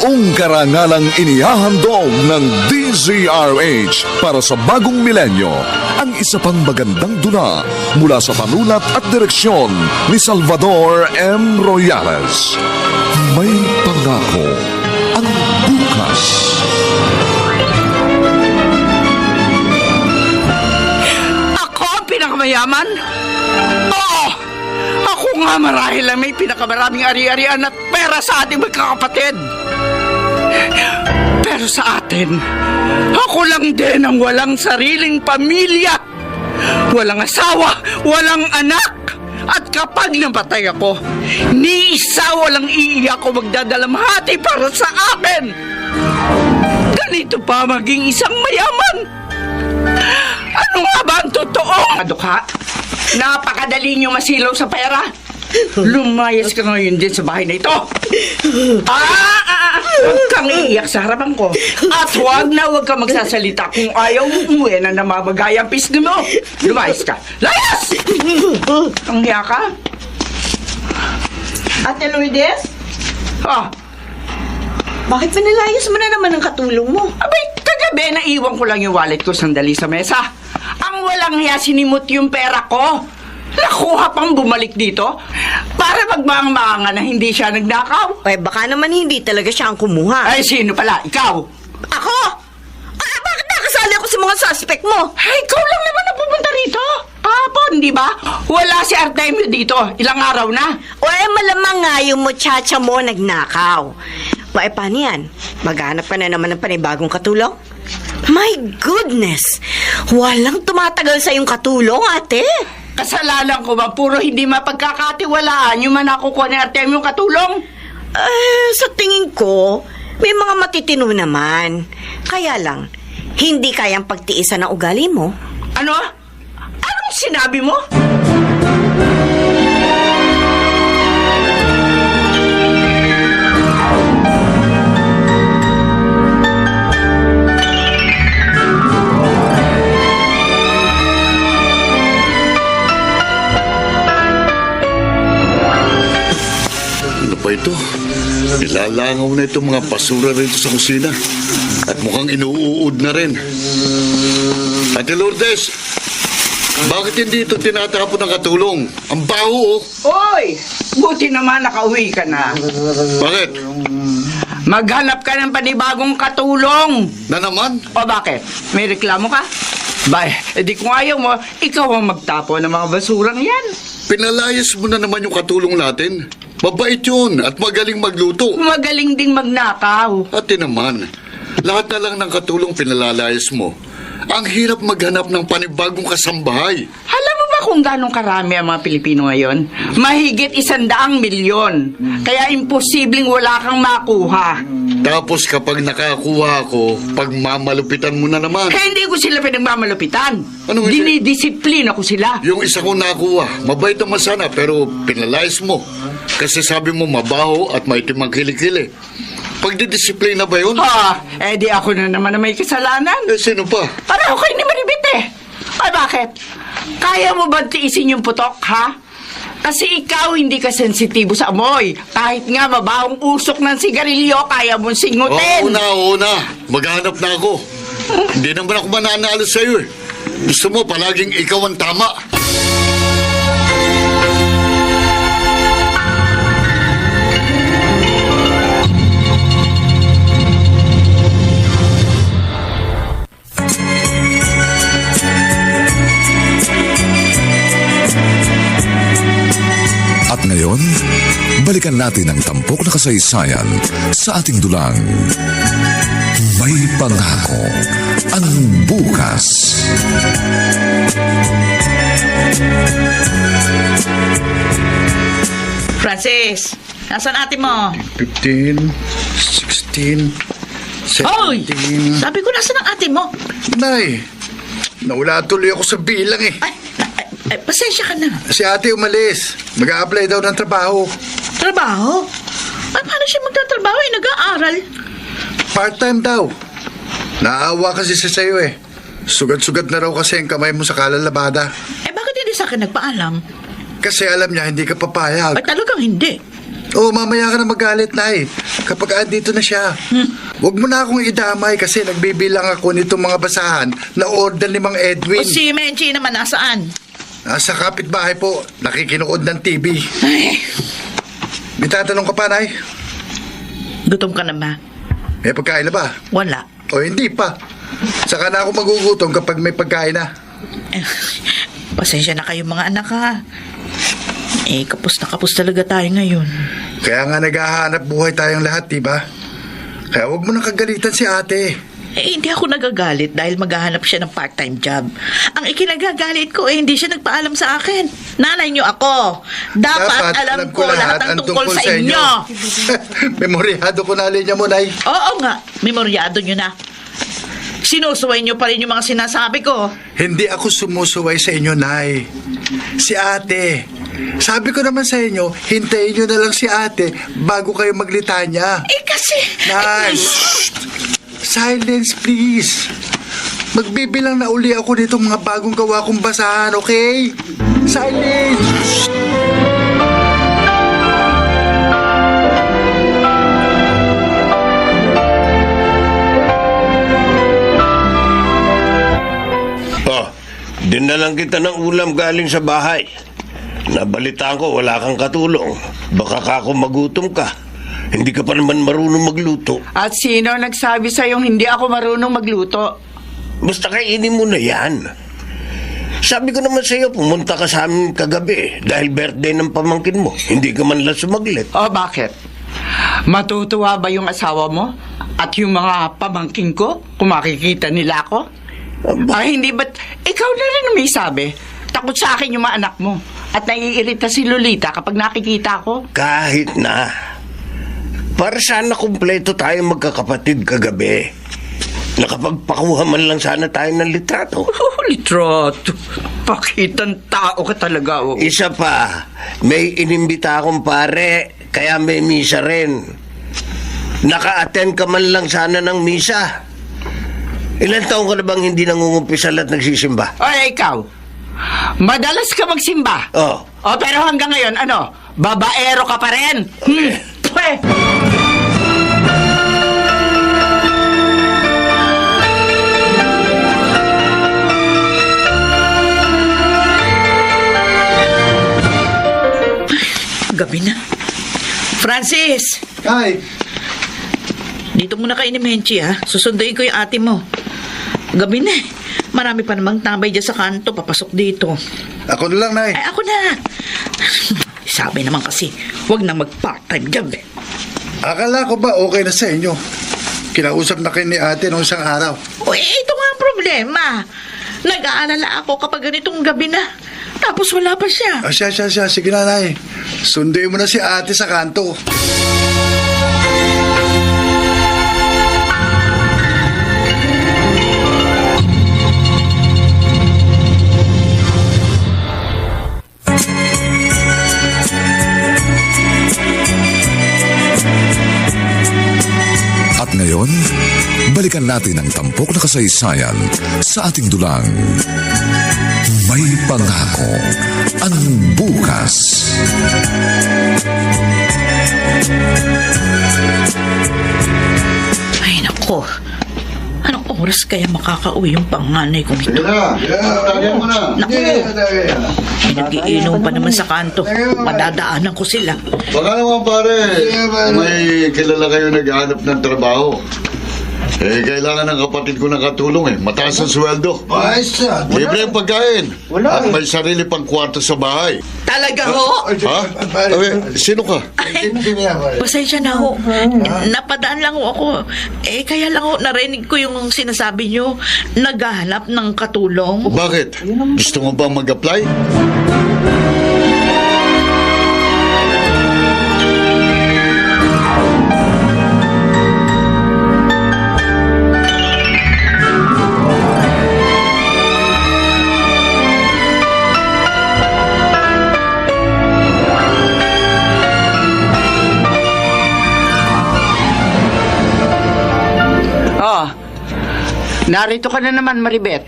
Buong karangalang inihahandog ng DZRH para sa bagong milenyo ang isa pang magandang dula mula sa panulat at direksyon ni Salvador M. Royales. May pangako ang bukas. Ako ang pinakamayaman? Oo! Ako nga marahil ang may pinakamaraming ari-arian at pera sa ating magkakapatid. Pero sa atin, ako lang din ang walang sariling pamilya. Walang asawa, walang anak. At kapag namatay ako, ni isa walang iiyak ko magdadalamhati para sa akin. Ganito pa maging isang mayaman. Ano nga ba ang totoo? Adukha, napakadali niyo masilaw sa pera. Lumayas ka ngayon din sa bahay na ito. Huwag kang iiyak sa harapan ko. At huwag kang magsasalita kung ayaw umuwi na namamagay ang pisngi mo. Lumayas ka. Layas! Ang hiya ka? Ate Lourdes, Ah, bakit pinilayas mo na naman ang katulong mo? abay, kagabi naiwan ko lang yung wallet ko sandali sa mesa. Ang walang hiya sinimot yung pera ko. Nakuha pang bumalik dito para magmangmanga na hindi siya nagnakaw. Eh, baka naman hindi talaga siya ang kumuha. Ay, sino pala? Ikaw? Ako? Bakit nakasali ako sa mga suspect mo? Ay, ikaw lang naman ang pupunta rito. Kahapon, di ba? Wala si Artemio dito. Ilang araw na. Malamang nga yung muchacha mo nagnakaw. Paano yan? Maghanap ka na naman ng panibagong katulong? My goodness! Walang tumatagal sa yung katulong, ate. Kasalanan ko ba? Puro hindi mapagkakatiwalaan yung manakukuha ni Artemio katulong? Sa tingin ko, may mga matitino naman. Kaya lang, hindi kayang pagtiisan ang ugali mo. Ano? Anong sinabi mo? Ano pa ito? Nilalangaw na itong mga basura rito sa kusina. At mukhang inuuod na rin. Ate Lourdes, bakit hindi ito tinatapon ng katulong? Ang baho, oh. Oy! Buti naman nakauwi ka na. Bakit? Maghanap ka ng panibagong katulong. Na naman? O bakit? May reklamo ka? Bay, edi kung ayaw mo, ikaw ang magtapo ng mga basurang yan. Pinalayas mo na naman yung katulong natin. Mabait yun at magaling magluto. Magaling ding magnakaw. Ate naman, lahat na lang ng katulong pinalalayas mo. Ang hirap maghanap ng panibagong kasambahay. Alam mo ba kung gano'ng karami ang mga Pilipino ngayon? Mahigit 100 milyon. Kaya imposibleng wala kang makuha. Tapos kapag nakakuha ako, pagmamalupitan mo na naman. Kaya hindi ko sila pinagmamalupitan. Ano hindi? Dinidisiplina ko sila. Yung isa ko nakuha, mabait naman sana pero pinalayas mo. Kasi sabi mo mabaho at maitim ang kilikili. Pagdidisiplina ba yun? Di ako na naman na may kasalanan. Sino pa? Pareho kayo ni Maribit eh. Ay bakit? Kaya mo ba tiisin yung putok, ha? Kasi ikaw hindi ka sensitibo sa amoy. Kahit nga mabahong usok ng sigarilyo, kaya mong singutin. Oo na. Maghanap na ako. Hindi naman ako mananalo sa'yo eh. Gusto mo palaging ikaw ang tama. At ngayon, balikan natin ang tampok na kasaysayan sa ating dulang. May pangako ang bukas. Francis, nasaan ate mo? 15, 16, 17... Hoy! Sabi ko, nasaan ang ate mo? Nay, nawala tuloy ako sa bilang eh. Ay, pasensya ka na. Si ate umalis. Mag-a-apply daw ng trabaho. Trabaho? Ay, paano siya magtatrabaho? Nag-aaral. Part-time daw. Naawa kasi siya sa'yo eh. Sugat-sugat na raw kasi ang kamay mo sa kalalabada. Bakit hindi sa akin nagpaalam? Kasi alam niya hindi ka papayag. Ay, talagang hindi. Oo, mamaya ka na magalit, Nay. Kapag andito na siya. Huwag mo na akong idamay kasi nagbibilang ako nitong mga basahan na order ni Mang Edwin. O si Menchie naman nasaan? Nasa kapitbahay po, nakikinood ng TV. Ay, May tatanong ka pa, Nay? gutom ka na ba? May pagkain na ba? Wala. O hindi pa. Saka na ako magugutom kapag may pagkain na. Eh, pasensya na kayo mga anak ha. Kapos na kapos talaga tayo ngayon. Kaya nga naghahanap buhay tayong lahat, diba? Kaya huwag mo nang kagalitan si ate. Hindi ako nagagalit dahil maghahanap siya ng part-time job. Ang ikinagagalit ko hindi siya nagpaalam sa akin. Nanay niyo ako. Dapat alam ko lahat ang tungkol sa inyo. Memoryado ko na linya mo, Nay. Oo nga, memoryado niyo na. Sinusuway niyo pa rin yung mga sinasabi ko. Hindi ako sumusuway sa inyo, Nay. Si ate. Sabi ko naman sa inyo, hintayin nyo na lang si ate bago kayo maglitanya. Kasi... Nay, shh! Silence, please. Magbibilang na uli ako nitong mga bagong gawa kong basahan, okay? Silence! Shh! Dinalang kita ng ulam galing sa bahay. Nabalitaan ko wala kang katulong. Baka kako magutom ka. Hindi ka pa naman marunong magluto. At sino nagsabi sa'yong hindi ako marunong magluto? Basta kainin mo na yan. Sabi ko naman sa'yo, pumunta ka sa amin kagabi dahil birthday ng pamangkin mo. Hindi ka man lang sumaglit. O bakit? Matutuwa ba yung asawa mo? At yung mga pamangkin ko? Kung makikita nila ako? Ay, hindi ba't ikaw na rin may sabi? Takot sa akin yung mga anak mo. At naiirita si Lolita kapag nakikita ko. Kahit na. Para sana kumpleto tayo magkakapatid kagabi. Nakapagpakuha man lang sana tayo ng litrato. Litrato. Pakitang tao ka talaga. Oh. Isa pa, may inimbita akong pare, kaya may misa rin. Naka-attend ka man lang sana ng misa. Ilan taon ka na bang hindi nangungumpisal at nagsisimba? Ay, ikaw. Madalas ka magsimba. Oh. O, pero hanggang ngayon, ano? Babaero ka pa rin. Pwe! Gabi na. Francis! Ay, Dito muna kayo ni Menchie ha. Susunduin ko yung ate mo. Gabi na eh. Marami pa namang tambay dyan sa kanto. Papasok dito. ako na lang, Nay. Ay, ako na. Sabi naman kasi, wag na mag-part-time job eh. Akala ko ba okay na sa inyo? Kinausap na kayo ni ate noong isang araw. Ito nga ang problema. Nag-aalala ako kapag ganitong gabi na. Tapos wala pa siya. Siya. Sige na, Nay. Sunduin mo na si ate sa kanto. At ngayon, balikan natin ang tampok na kasaysayan sa ating dulang. May pangako ang bukas. Ay, nako. Anong oras kaya makakauwi yung panganay kong ito? Tagay mo na. Naku. Nag-iinom pa naman sa kanto. Madadaanan ko sila. Baka naman pare, may kilala kayo naghahanap ng trabaho. Kailangan ng kapatid ko ng katulong Mataas ang sweldo. Libre ang pagkain. At may sarili pang kwarto sa bahay. Talaga ho? Ha? Sino ka? Pasensya na ho. Napadaan lang ho ako. Kaya lang ho, narinig ko yung sinasabi nyo, naghahanap ng katulong. Bakit? Gusto mo bang mag-apply? Narito ka na naman, Maribet.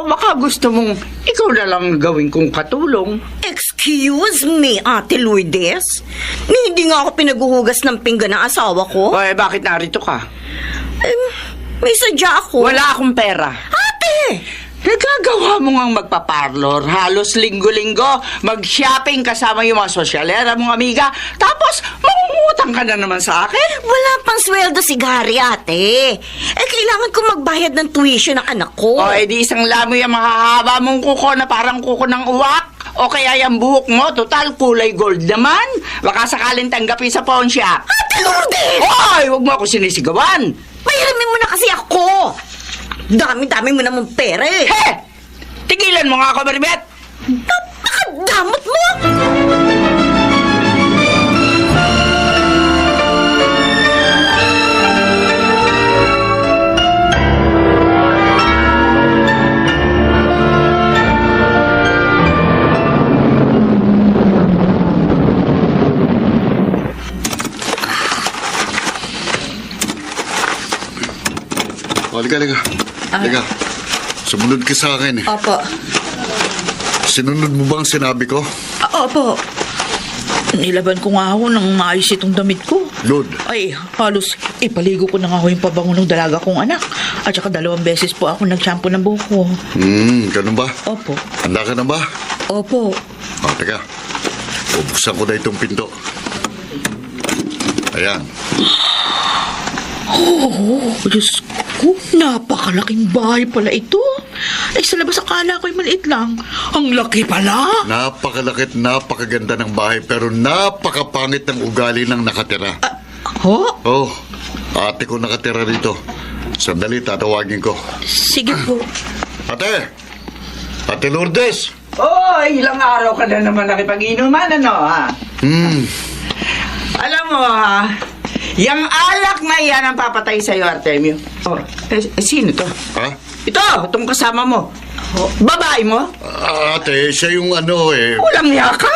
Baka gusto mong ikaw na lang gawin kong katulong. Excuse Excuse me, Ate Lourdes? Hindi nga ako pinaguhugas ng pinggan ng asawa ko. O bakit narito ka? May sadya ako. Wala akong pera. Ate! Nagagawa mo ngang magpa-parlor, halos linggo-linggo, mag-shopping kasama yung mga sosyalera mong amiga, tapos mangungutang ka na naman sa akin? Wala pang sweldo si Gary, ate. Kailangan ko magbayad ng tuition ng anak ko. O di isang lamoy ang mahahaba mong kuko na parang kuko ng uwak. O kaya yung buhok mo, total kulay gold naman. Baka sakaling tanggapin sa pawn shop. Ate Lourdes! Hoy, huwag mo ako sinisigawan. Pahiramin mo na kasi ako. Dami-dami mo naman pera eh. He! Tigilan mo nga ako, Maribet! Napakadamot mo! Halika. Halika. Sumunod ka sa akin eh. Opo. Sinunod mo ba ang sinabi ko? Opo. Nilaban ko nga ako ng maayos itong damit ko. Lord. Ay, halos ipaligo ko na nga ako yung pabango ng dalaga kong anak. At saka 2 beses po ako nag-shampoo ng buhok ko. Ganun ba? Opo. Handa ka na ba? Opo. Teka. Bubuksan ko na itong pinto. Ayan. Oh, Diyos ko, napakalaking bahay pala ito. Ay, sa labas akala ko'y maliit lang. Ang laki pala. Napakalaki at napakaganda ng bahay pero napakapangit ng ugali ng nakatira. Ho? Oh, ate ko nakatira rito. Sandali, tatawagin ko. Sige po. Ate! Ate Lourdes! Oy, ilang araw ka na naman nakipag-inuman, ano, ha? Alam mo, ha? Yang alak na yan ang papatay sa'yo, Artemio. Oh, sino to? Ha? Itong kasama mo. Babae mo? Ate, siya yung ano eh. Walang niya ka?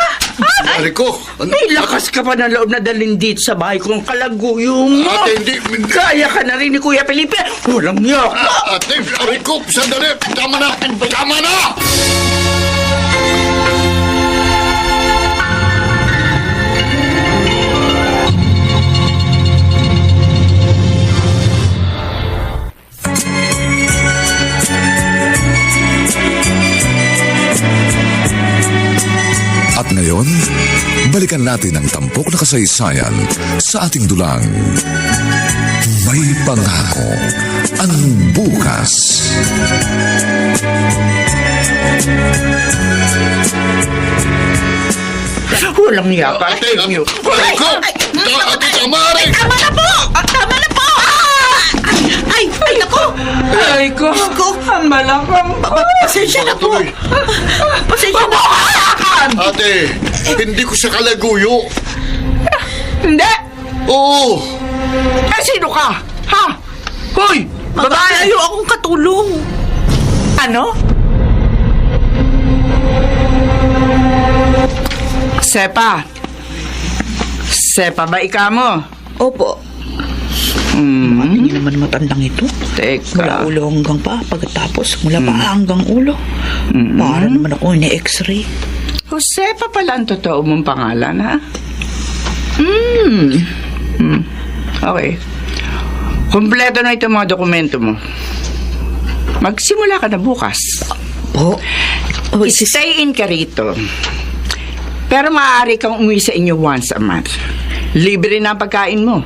Ari ko. May lakas ka pa ng loob na dalhin dito sa bahay kong kalaguyo mo. Ate, hindi. Kaya ka na rin ni Kuya Felipe. Walang niya ka. Ate, ari ko. Sandali. Tama na. Tama na! At ngayon, balikan natin ang tampok na kasaysayan sa ating dulang. May pangako ang bukas. Walang niya ka, Artemio. Ari ko! Ate, tama rin! Tama na po! Tama na po! Ay, naku! Ay ko, ang malakang. Pasensya na po. Pasensya na. Ate, hindi ko siya kalaguyo. Hindi! Oo! Sino ka? Ha? Hoy! Babae! Ayaw akong katulong. Ano? Sepa. Sepa ba ika mo? Opo. Hindi naman matandang ito. Teka. Mula ulo hanggang pa, pagkatapos mula pa hanggang ulo. Para naman ako ni-x-ray. Josepa pala ang totoo mong pangalan, ha? Okay. Kompleto na itong mga dokumento mo. Magsimula ka na bukas. Po? Stay in ka rito. Pero maaari kang umuwi sa inyo once a month. Libre na ang pagkain mo.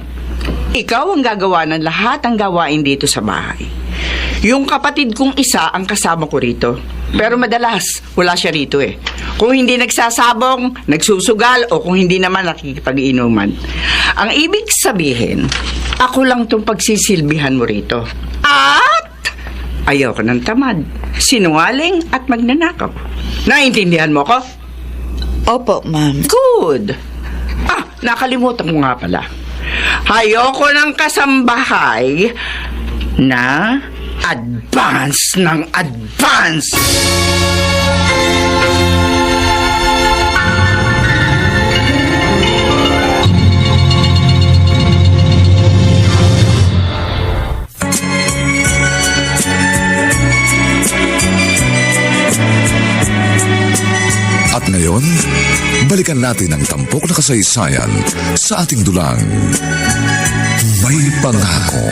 Ikaw ang gagawa ng lahat ng gawain dito sa bahay. Yung kapatid kong isa ang kasama ko rito. Pero madalas, wala siya rito eh. Kung hindi nagsasabong, nagsusugal, o kung hindi naman nakikipag-inuman. Ang ibig sabihin, ako lang itong pagsisilbihan mo rito. At ayoko ng tamad, sinungaling at magnanakaw. Naintindihan mo ko? Opo, ma'am. Good. Nakalimutan ko nga pala. Ayoko ng kasambahay na advance ng advance. At ngayon, balikan natin ang tampok na kasaysayan sa ating dulang. May pangako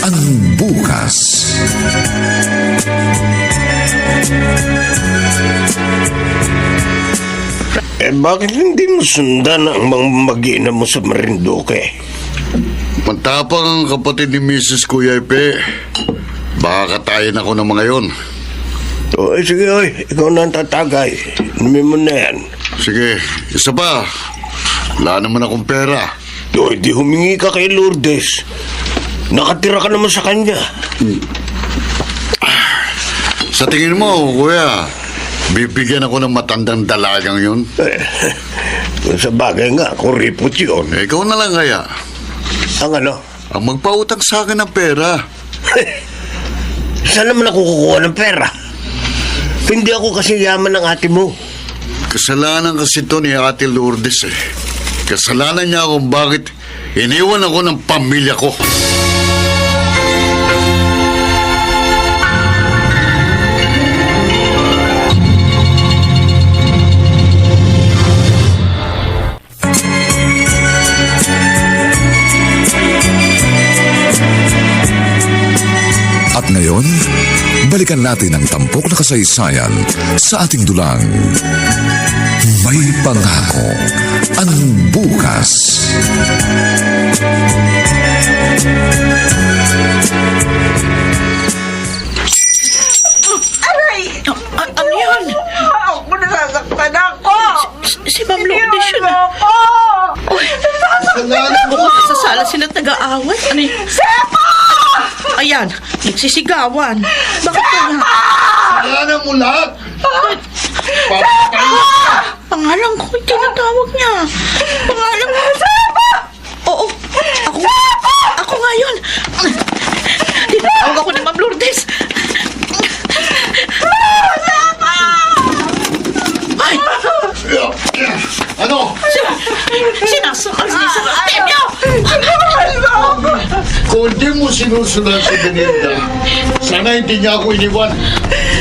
ang bukas. Bakit hindi mo sundan ang mga mag-iina mo sa Marinduque? Matapang ang kapatid ni Mrs. Kuya Ipe. Baka katayin ako ng mga yon. Sige, ikaw na ang tatagay. Inumin mo na yan. Sige, isa pa. Wala naman akong pera. Di humingi ka kay Lourdes. Nakatira ka naman sa kanya. Sa tingin mo, kuya, bibigyan ako ng matandang dalagang yun? Sa bagay nga, kuripot yun. Ikaw na lang kaya. Ang ano? Ang magpautang sa akin ng pera. Saan naman ako kukuha ng pera? Hindi ako kasi yaman ng ate mo. Kasalanan kasi to ni Ate Lourdes eh. Kasalanan niya kung bakit iniwan ako ng pamilya ko. At ngayon, balikan natin ang tampok na kasaysayan sa ating dulang. May pangako ang bukas. Ano yun? Ako nasasaktan ako! Si Ma'am Lourdes yun. ako! Mukhang sa sala sila't nag-aaway. Ano yun? Sepa! Ayan, nagsisigawan. Bakit kaya? Kasalanan mo lahat! Pangalan ko, tinatawag niya. Pangalan mo. Oo, ako. Ako nga yun. Tinatawag ako ni Ma'am Lourdes. Ay, Ano? sinasakal ni Sir Artemio. Kung di mo sinusunod si Benilda, sana hindi niya ako iniwan.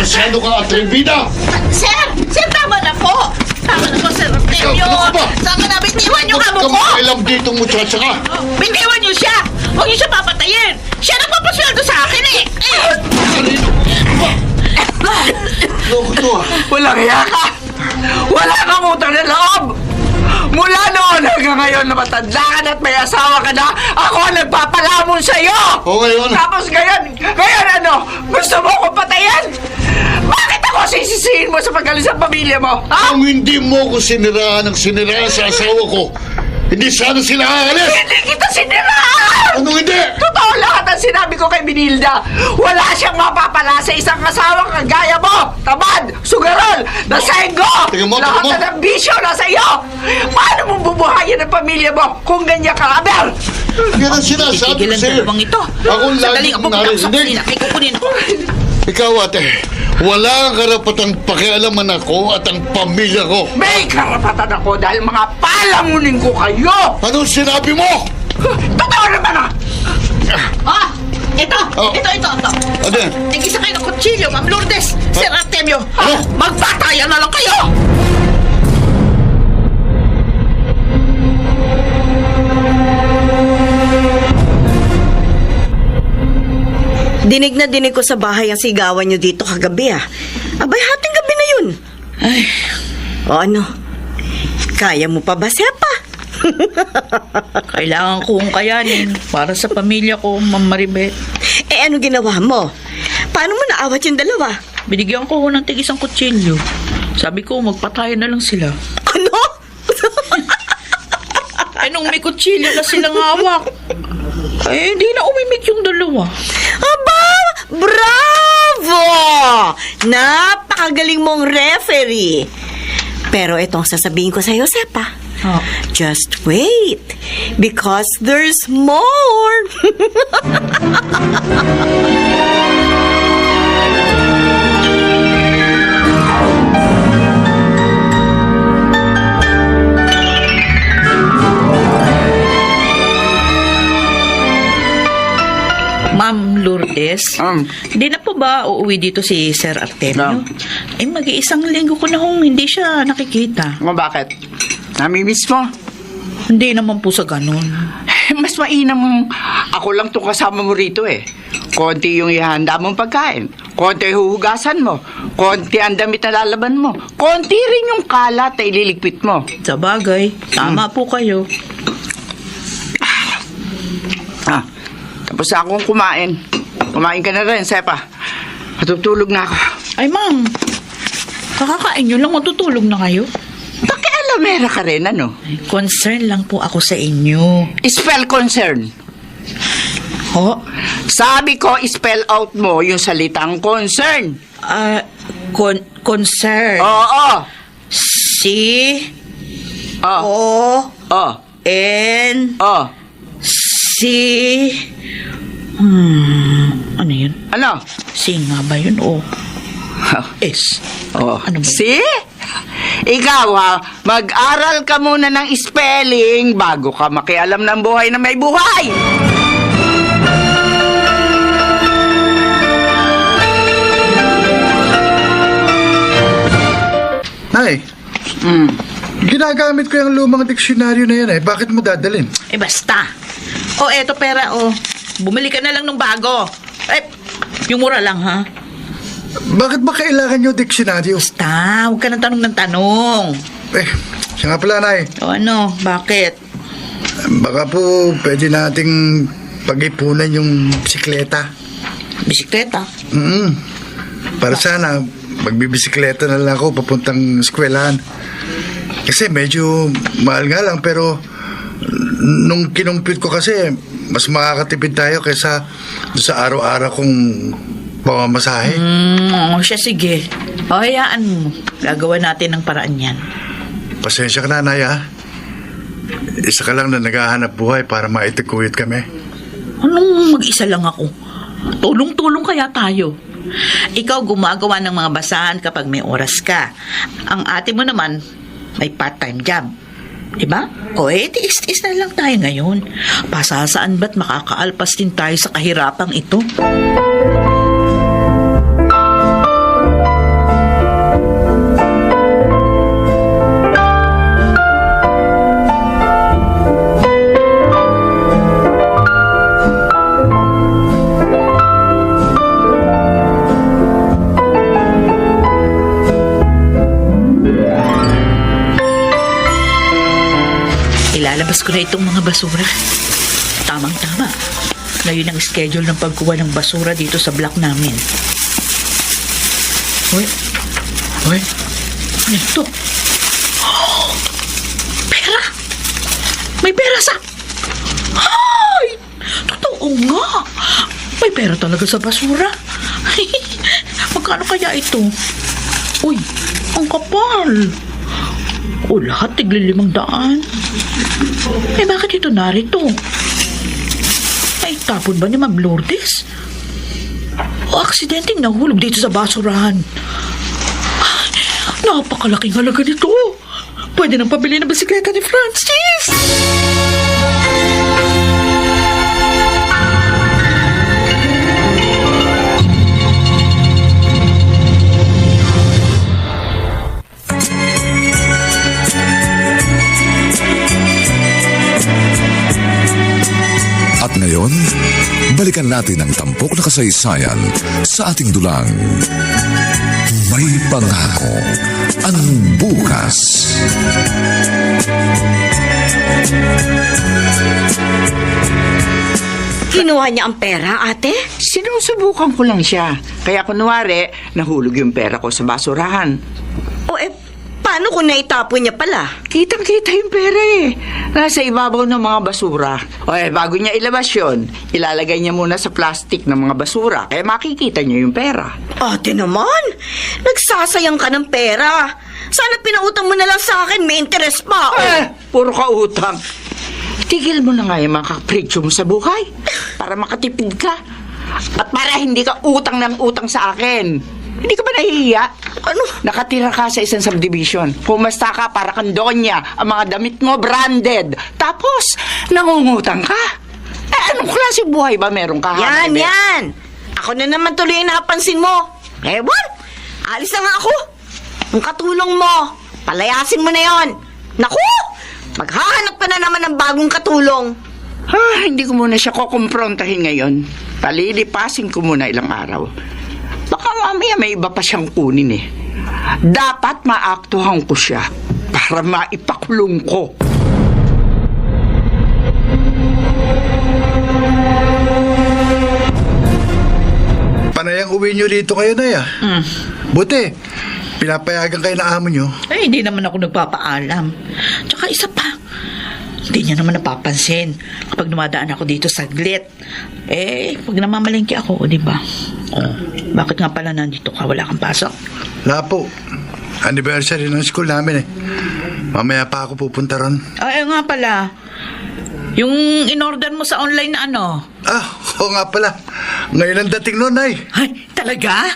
Masyado kang atrevida! Sir, tama na po. Tama na po, Sir Artemio. Ano ka ba? Saan ka na bitiwan yung amo Ba't ka ko? makialam dito, muchacha ka? Bitiwan niyo siya. Huwag niyo siya papatayin. Siya nagpapasweldo sa akin eh. Loko to ah. Walang hiya ka! Wala kang utang na loob! Mula noon hanggang ngayon na matanda ka na at may asawa ka na, ako ang nagpapalamon sa'yo! O ngayon? Tapos ngayon ano? Gusto mo akong patayin? Bakit ako sisisihin mo sa pagalis ng pamilya mo? Ha? Kung hindi mo ko siniraan ng siniraan sa asawa ko, hindi sana sila aalis! Hindi kita siniraan! Anong hindi? Totoo lahat ang sinabi ko kay Benilda. Wala siyang mapapala sa isang kasawang kagaya mo. Tamad, sugarol, nasenggo. Tingnan mo, lahat tingnan mo. na ng bisyo nasa iyo. Paano mo bubuhayin ang pamilya mo kung ganyan ka, Abel? Yan ang sinasabi ko Tigilan sa'yo. dalawang ito. Ako Sandali lagi nga, pupunta ako sa narinig. kusina. May kukunin ako. Ikaw ate, wala kang karapatang pakialaman ako at ang pamilya ko. May karapatan ako dahil mga palamunin ko kayo. Anong sinabi mo? Totoo naman ah. Ito. Oh. Ito. Ano yan? Nag-isa kayo ng kutsilyo, Ma'am Lourdes. Sir Artemio. Ano? Magpatayan na lang kayo. Dinig na dinig ko sa bahay ang sigawan nyo dito kagabi ah. Abay, hating gabi na yun. Ay, O ano? Kaya mo pa ba, Sepa? kailangan kong kayanin para sa pamilya ko, Ma'am Maribel. Ano ginawa mo? Paano mo naawat yung dalawa? Binigyan ko ng tig-isang kutsilyo. Sabi ko, magpatayan na lang sila. Ano? Nung may kutsilyo na silang hawak, hindi na umimik yung dalawa. Aba! Bravo! Napakagaling mong referee. Pero itong sasabihin ko sa'yo, Sepa. Just wait. Because there's more. Ma'am Ma'am Lourdes, hindi na po ba uuwi dito si Sir Artemio? Mag-iisang linggo ko na hindi siya nakikita. Bakit? Namimiss mo? Hindi naman po sa ganun. Mas mainam ako lang itong kasama mo rito eh. Konti yung ihanda mong pagkain. Konti huhugasan mo. Konti ang damit na lalaban mo. Konti rin yung kalat na ililigpit mo. Sa bagay, tama po kayo. Tapos akong kumain. Kumain ka na rin, Sepa. Matutulog na ako. Ay, ma'am. Kakakain nyo lang, matutulog na kayo. Pakialamera ka rin, ano? Concern lang po ako sa inyo. Spell concern. Ho? Sabi ko, spell out mo yung salitang concern. Concern. Oo. C Oh. O N Oh. C ano yun? Ano? C nga ba yun o S? Oh. Ano ba? See? Ikaw mag-aral ka muna ng spelling bago ka makialam ng buhay na may buhay. Nay, ginagamit ko yung lumang diksyonaryo na yan eh. Bakit mo dadalhin? Basta. Eto pera bumili ka na lang ng bago. Yung mura lang ha. Bakit ba kailangan yung diksyonaryo? Basta, huwag ka ng tanong ng tanong. Siya nga pala, Nay. Ano, bakit? Baka po pwede nating pag-ipunan yung bisikleta. Bisikleta? Para sana, magbibisikleta na lang ako papuntang eskwelahan. Kasi medyo mahal nga lang, pero nung kinumpit ko kasi, mas makakatipid tayo kaysa sa araw-araw kong pamamasahe. Siya sige. Hayaan mo. Gagawa natin ng paraan yan. Pasensya ka na, Nay, ha? Isa ka lang na naghahanap buhay para maitikuyot kami. Anong mag-isa lang ako? Tulong-tulong kaya tayo. Ikaw gumagawa ng mga basahan kapag may oras ka. Ang ate mo naman, may part-time job. Diba? Tiis-tiis na lang tayo ngayon. Pasasaan ba't makakaalpas din tayo sa kahirapang ito? Ilalabas ko na itong mga basura. Tamang-tama. Ngayon ang schedule ng pagkuha ng basura dito sa block namin. Hoy. Ano ito? Pera! May pera sa... Ay! Totoo nga! May pera talaga sa basura. Magkano kaya ito? Uy, ang kapal! Lahat tigli-500. Bakit ito narito? Ay, tapon ba ni Ma'am Lourdes? Aksidenteng nahulog dito sa basurahan. Napakalaking halaga nito. Pwede nang pabili ng bisikleta ni Francis. At ngayon, balikan natin ang tampok na kasaysayan sa ating dulang. May pangako ang bukas. Kinuha niya ang pera, ate? Sinusubukan ko lang siya. Kaya kunwari, nahulog yung pera ko sa basurahan. Paano kung naitapon niya pala? Kitang-kita yung pera eh. Nasa ibabaw ng mga basura. Bago niya ilabas yun, ilalagay niya muna sa plastic ng mga basura. Kaya makikita niya yung pera. Ate naman, nagsasayang ka ng pera. Sana pinautang mo na lang sa akin, may interest pa. Puro ka utang. Tigil mo na nga yung mga kapritsyo mo sa buhay. Para makatipid ka. At para hindi ka utang ng utang sa akin. Hindi ka ba nahihiya? Nakatira ka sa isang subdivision. Pumasta ka para kang donya. Ang mga damit mo branded. Tapos, nangungutang ka. Anong klase buhay ba meron ka? Yan, Bebe? yan. Ako na naman tuloy yung napansin mo. Ewan, alis na nga ako. Ang katulong mo, palayasin mo na yon. Naku, maghahanap ka na naman ng bagong katulong. Hindi ko muna siya kukumprontahin ngayon. Palilipasin ko muna ilang araw. Baka mamaya may iba pa siyang kunin eh. Dapat maaktuhan ko siya para maipakulong ko. Panayang uwi nyo dito kayo na ya. Buti, pinapayagan kayo na amo nyo. Eh, hindi naman ako nagpapaalam. Tsaka isa pa, hindi niya naman napapansin kapag dumadaan ako dito saglit. Eh, pag namamalengke ako, di ba? Oh, bakit nga pala nandito ka? Wala kang pasok? Wala po. Anniversary ng school namin eh. Mamaya pa ako pupunta ron. Ay, nga pala. Yung in-order mo sa online na ano? Oo nga pala. Ngayon ang dating nun ay. Ay, talaga?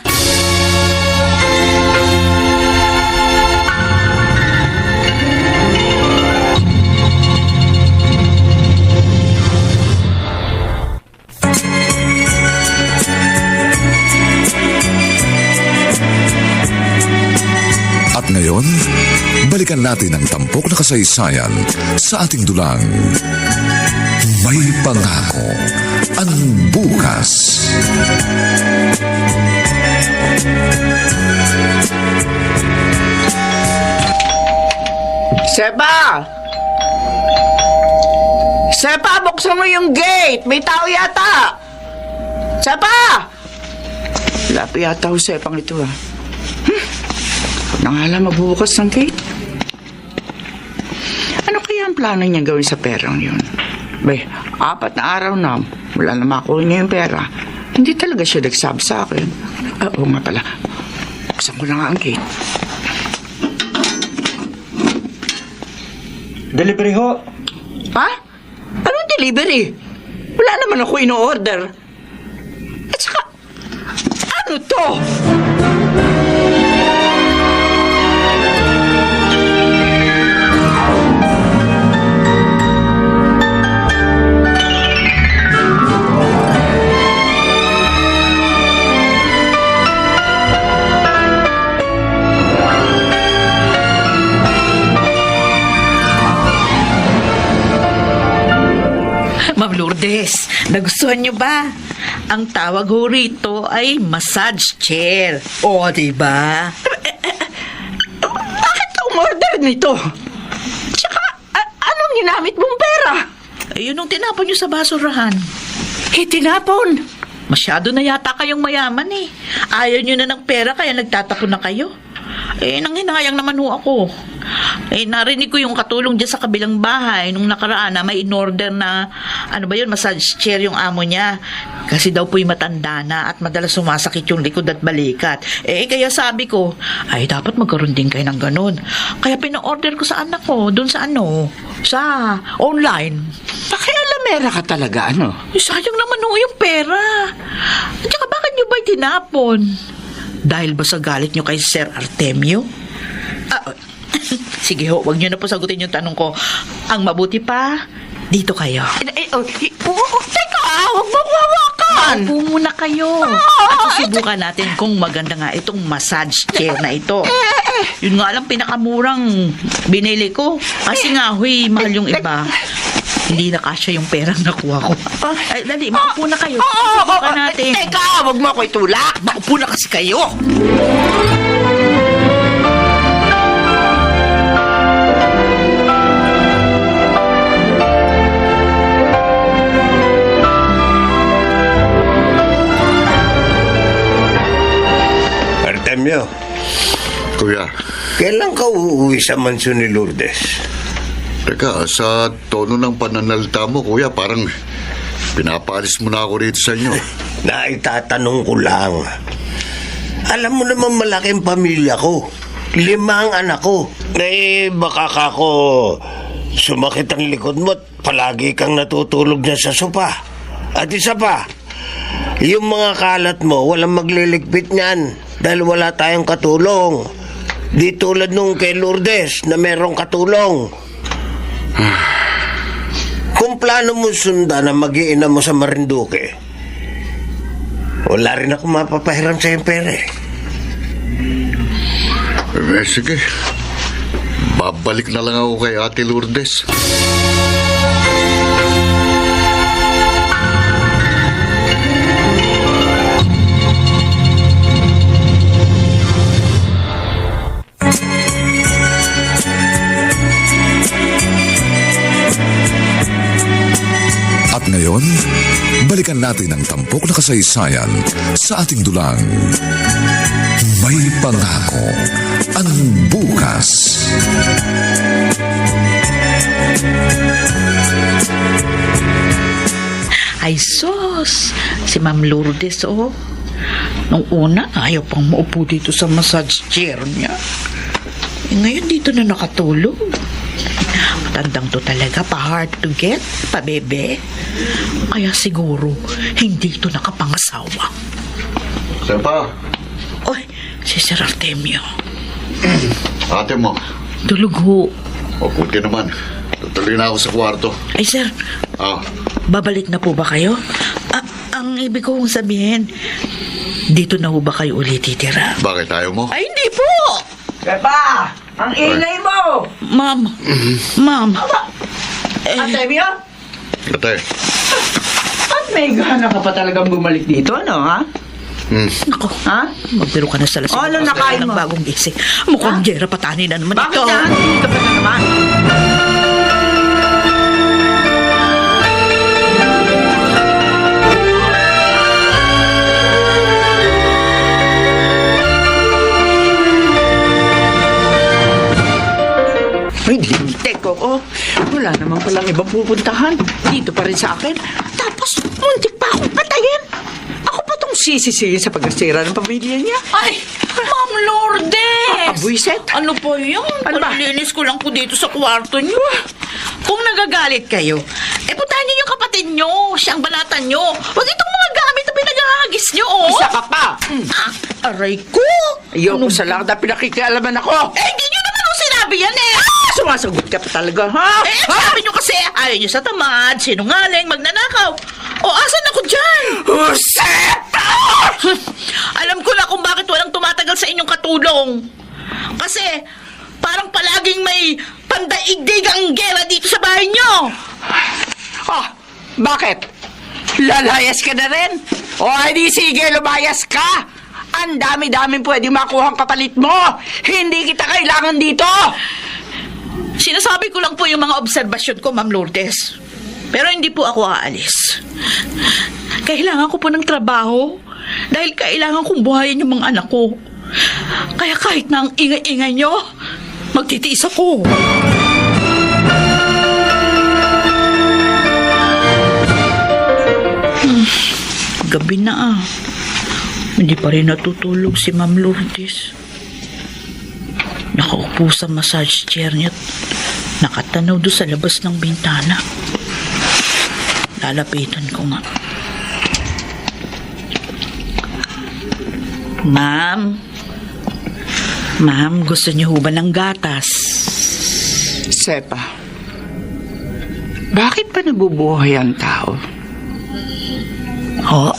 At ngayon, balikan natin ang tampok na kasaysayan sa ating dulang. May pangako ang bukas. Seba! Seba, buksan mo yung gate! May tao yata! Seba! Wala pa yata ho Sepang ito ah. Huwag na nga lang magbubukas ng gate. Ano kaya ang plano niya gawin sa perang yun? Bay, 4 na araw na, wala na makuha niya yung pera. Hindi talaga siya nagsabi sa akin. Oo nga pala. Buksan ko na nga ang gate. Delivery ho. Ha? Anong delivery? Wala naman ako ino-order. At saka, ano to? Ma'am Lourdes, nagustuhan niyo ba? Ang tawag ho rito ay massage chair. O, diba? Bakit ka umorder nito? Tsaka, anong ginamit mong pera? Yun ang tinapon niyo sa basurahan. Tinapon. Masyado na yata kayong mayaman eh. Ayaw niyo na ng pera kaya nagtatapon na kayo. Nanghinayang naman ho ako. Narinig ko yung katulong dyan sa kabilang bahay nung nakaraan na may in-order na, massage chair yung amo niya. Kasi daw po'y matanda na at madalas sumasakit yung likod at balikat. Kaya sabi ko, dapat magkaroon din kayo ng ganun. Kaya pina-order ko sa anak ko, dun sa sa online. Pakialamera ka talaga, ano? Sayang naman ho yung pera. At saka bakit nyo ba'y tinapon? Dahil ba sa galit nyo kay Sir Artemio? Sige ho, wag nyo na po sagutin yung tanong ko. Ang mabuti pa, dito kayo. Teka, huwag mo hawakan. Upo muna kayo. At susubukan natin kung maganda nga itong massage chair na ito. Yun nga lang pinakamurang binili ko. Kasi nga, mahal yung iba. Hindi na kasya yung perang nakuha ko. Dali, maupo na kayo. Susubukan natin. Teka, huwag mo ako itulak. Maupo na kasi kayo. Artemio, Kuya, kailan ka uuwi sa mansyon ni Lourdes? teka, sa tono ng pananalita mo, kuya, parang pinapaalis mo na ako rito sa inyo. Naitatanong ko lang. Alam mo naman malaking pamilya ko. 5 ang anak ko. Baka kako sumakit ang likod mo at palagi kang natutulog na sa sopa. At isa pa, yung mga kalat mo, walang magliligpit niyan dahil wala tayong katulong. Di tulad nung kay Lourdes na merong katulong. Kung plano mo sundan na mag-iina mo sa Marinduque, wala rin ako mapapahiram sa pera eh. Sige. Babalik na lang ako kay Ate Lourdes. At ngayon, balikan natin ang tampok na kasaysayan sa ating dulang. May pangako ang bukas. Ay sos, si Ma'am Lourdes oh. Nung una, ayaw pang maupo dito sa massage chair niya. Ngayon dito na nakatulog. Matandang to talaga, pa-hard to get, pa-bebe. Kaya siguro, hindi to nakapangasawa. Sepa, Oy, si Sir Artemio. ate mo. Tulog ho. O, puti naman. Tutuloy na ako sa kwarto. Ay sir, Ah, babalik na po ba kayo? Ang ibig kong sabihin, dito na ho ba kayo ulit titira? bakit ayaw mo? Ay, hindi po! Pepa! Ang ingay mo! Ma'am, ma'am. Artemio? Ate, At may gana ka pa talagang bumalik dito, ano, ha? Nako, Ha? magbiro ka na sa lasing. Oh, ano nakain mo? Ng bagong gising. Mukhang Jera Patani na naman Bakit ito. na? Hindi ka pa na naman. Ay, lintek ko. Wala naman palang ibang pupuntahan. Dito pa rin sa akin. Tapos, muntik pa akong patayin. Ako pa tong sisisihin sa pagkasira ng pamilya niya. Ay, Ma'am Lourdes! Buiset. Ano po yun? Ano ba? Palilinis ko lang po dito sa kwarto niyo. Kung nagagalit kayo, puntahan niyo yung kapatid niyo. Siyang balatan niyo. Huwag itong mga gamit na pinagahagis niyo, oh. Isa ka pa. Aray ko! Ayoko sa lang na pinakikialaman ako. Hindi niyo naman ako sinabi yan eh! Sumasagot ka pa talaga, ha? Sabi niyo kasi, ayaw niyo sa tamad, sinungaling, magnanakaw. O, asan ako dyan? Useta! Alam ko na kung bakit walang tumatagal sa inyong katulong. Kasi, parang palaging may pandaigdig ang gera dito sa bahay niyo. Oh, bakit? Lalayas ka na rin? O, hindi sige, lumayas ka. Ang dami-daming pwede makuha ang kapalit mo. Hindi kita kailangan dito. Sinasabi ko lang po yung mga obserbasyon ko, Ma'am Lourdes. Pero hindi po ako aalis. Kailangan ko po ng trabaho dahil kailangan kong buhayin yung mga anak ko. Kaya kahit na ang ingay-ingay nyo, magtitiis ako. Gabi na ah. Hindi pa rin natutulog si Ma'am Lourdes. Nakaupo sa massage chair niya at nakatanaw doon sa labas ng bintana. Lalapitan ko nga. Ma'am? Ma'am, gusto niyo ho ba ng gatas? Sepa, bakit pa nabubuhay ang tao? Ho?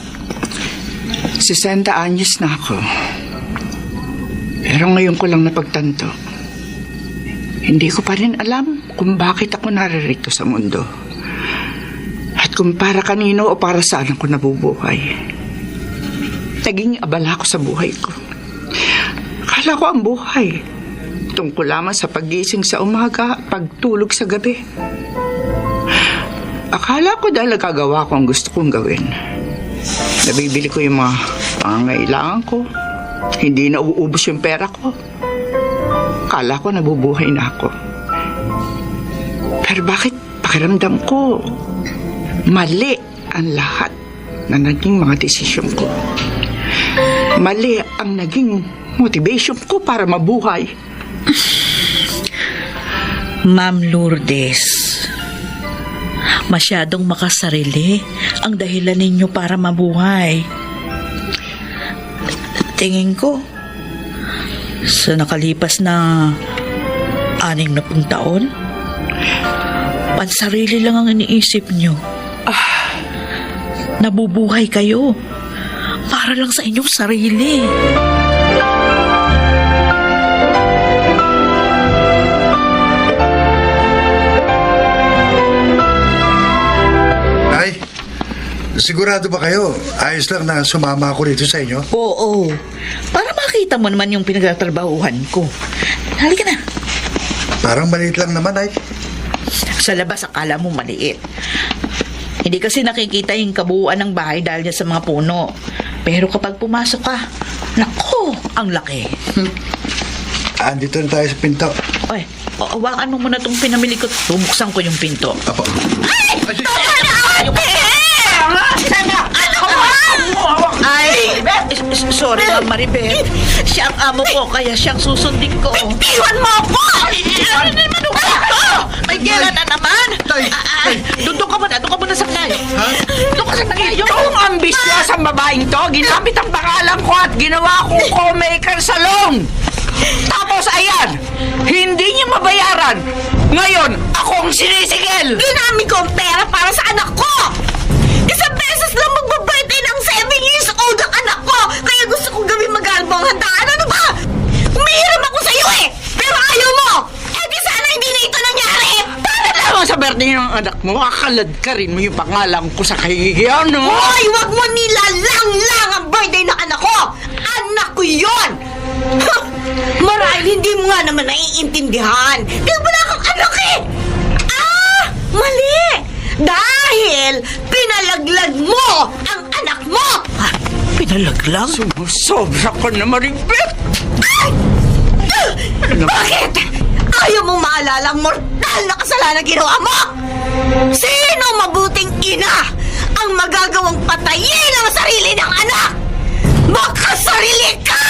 60 anyos na ako. Pero ngayon ko lang napagtanto. Hindi ko pa rin alam kung bakit ako naririto sa mundo. At kung para kanino o para saan ako nabubuhay. Naging abala ako sa buhay ko. Akala ko ang buhay tungkol lamang sa paggising sa umaga, pagtulog sa gabi. Akala ko dahil nagagawa ko ang gusto kong gawin. Nabibili ko yung mga pangangailangan ko. Hindi na uubos yung pera ko. Akala ko nabubuhay na ako. Pero bakit pakiramdam ko mali ang lahat na naging mga desisyon ko? Mali ang naging motivation ko para mabuhay. Ma'am Lourdes, masyadong makasarili ang dahilan ninyo para mabuhay. Tingin ko, sa nakalipas na 60 taon, Pansarili lang ang iniisip nyo. Nabubuhay kayo. Para lang sa inyong sarili. Nay, sigurado ba kayo? Ayos lang na sumama ako dito sa inyo? Oo. Para makita mo naman yung pinagtatrabahuhan ko. Halika na. Parang maliit lang naman, Nay. Sa labas akala mo maliit. Hindi kasi nakikita yung kabuuan ng bahay dahil niya sa mga puno. Pero kapag pumasok ka, nako, ang laki. Andito na tayo sa pinto. Oy, hawakan mo muna itong pinamili ko. Bubuksan ko yung pinto. Apo. Ay, sorry, Ma'am Maribel. Siya ang amo ko, kaya siyang susundin ko. Iwan mo ako! Ano naman ito? May gera na naman. Doon ka muna sa kanayo. Doon ka sa kanayo. Itong ambisyosang babaeng to, ginamit ang pangalan ko at ginawa kong co-maker salon. Tapos ayan, hindi niya mabayaran. Ngayon, akong sinisigil. Ginamit ko ang pera para sa anak ko! Isang beses lang magbabirthday ng 7 years old ang anak ko! Kaya gusto kong gawin magalbang handaan. Ano ba? Umihiram ako sa'yo eh! Pero ayaw mo! Eh di sana hindi na ito nangyari! Para lamang sa birthday ng anak mo, akalad ka rin mo yung pangalan ko sa kahihiyan, no? Hoy! Huwag mo nilalang-lang ang birthday ng anak ko! Anak ko yun! Huh! Marahil hindi mo nga naman naiintindihan. Kaya wala kang anak eh! Mali! Dahil pinalaglag mo ang anak mo! Pinalaglag? Sumusobra ko na, Maribel. Bakit? Ayaw mong maalala ang mortal na kasalanan ginawa mo? Sino mabuting ina ang magagawang patayin ang sarili ng anak? Makasarili ka!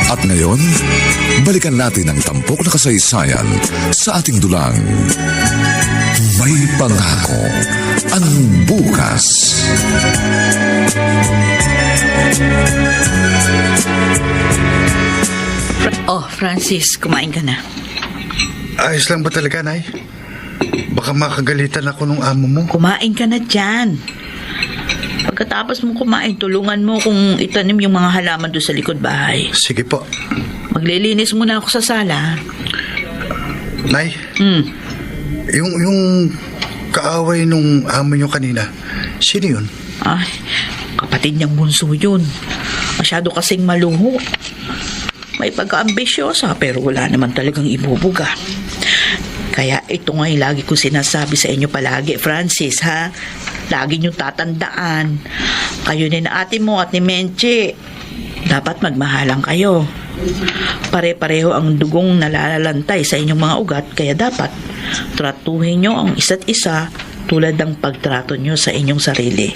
At ngayon, balikan natin ang tampok na kasaysayan sa ating dulang. May pangako ang bukas. Oh, Francis, kumain ka na. Ayos lang ba talaga, Nay? Baka makagalitan ako nung amo mo. Kumain ka na dyan. Pagkatapos mong kumain, tulungan mo kung itanim yung mga halaman doon sa likod bahay. Sige po. Maglilinis muna ako sa sala. Nay, yung kaaway nung amo nyo kanina, sino yun? Ay, kapatid niyang bunso yun. Masyado kasing maluho. May pagka-ambisyosa pero wala naman talagang ibubuga. Kaya ito nga yung lagi ko sinasabi sa inyo palagi, Francis, ha? Lagi niyong tatandaan. Kayo ni na ate mo at ni Menche, dapat magmahalang kayo. Pare-pareho ang dugong nalalalantay sa inyong mga ugat, kaya dapat tratuhin niyo ang isa't isa tulad ng pagtrato niyo sa inyong sarili.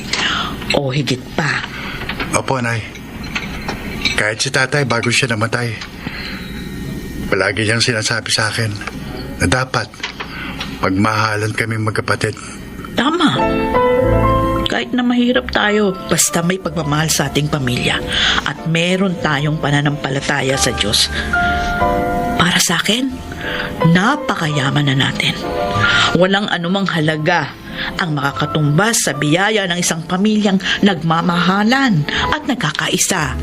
O higit pa. Opo, Nay. Kahit si tatay bago siya namatay, palagi niyang sinasabi sa akin na dapat magmahalan kami magkapatid. Tama. Kahit na mahirap tayo, basta may pagmamahal sa ating pamilya at meron tayong pananampalataya sa Diyos. Para sa akin, napakayaman na natin. Walang anumang halaga ang makakatumbas sa biyaya ng isang pamilyang nagmamahalan at nagkakaisa.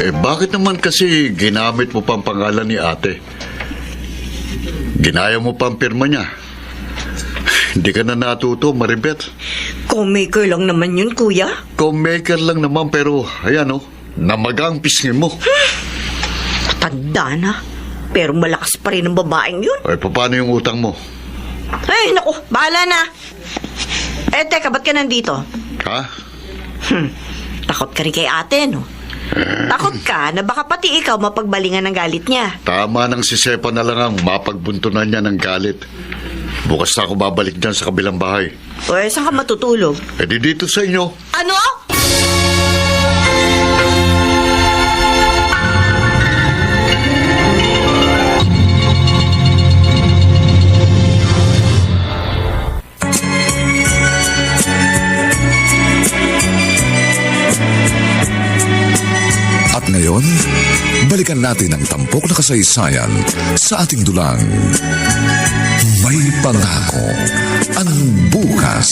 Bakit naman kasi ginamit mo pang pangalan ni ate? Ginaya mo pang pirma niya. Hindi ka na natuto, Maribel. Co-maker lang naman yun, kuya. Co-maker lang naman pero, ayan namagang pisngin mo. Matanda na. Pero malakas pa rin ang babaeng yun. Ay, paano yung utang mo? Ay, naku, bahala na. Eh, teka, ba't ka nandito? Ha? Takot ka rin kay ate, no? Takot ka na baka pati ikaw mapagbalingan ng galit niya. Tama nang si Sepa na lang ang mapagbuntunan niya ng galit. Bukas na ako babalik dyan sa kabilang bahay. O, saan ka matutulog? E di dito sa inyo. Ano? At ngayon, balikan natin ang tampok na kasaysayan sa ating dulang. May pangako ang bukas.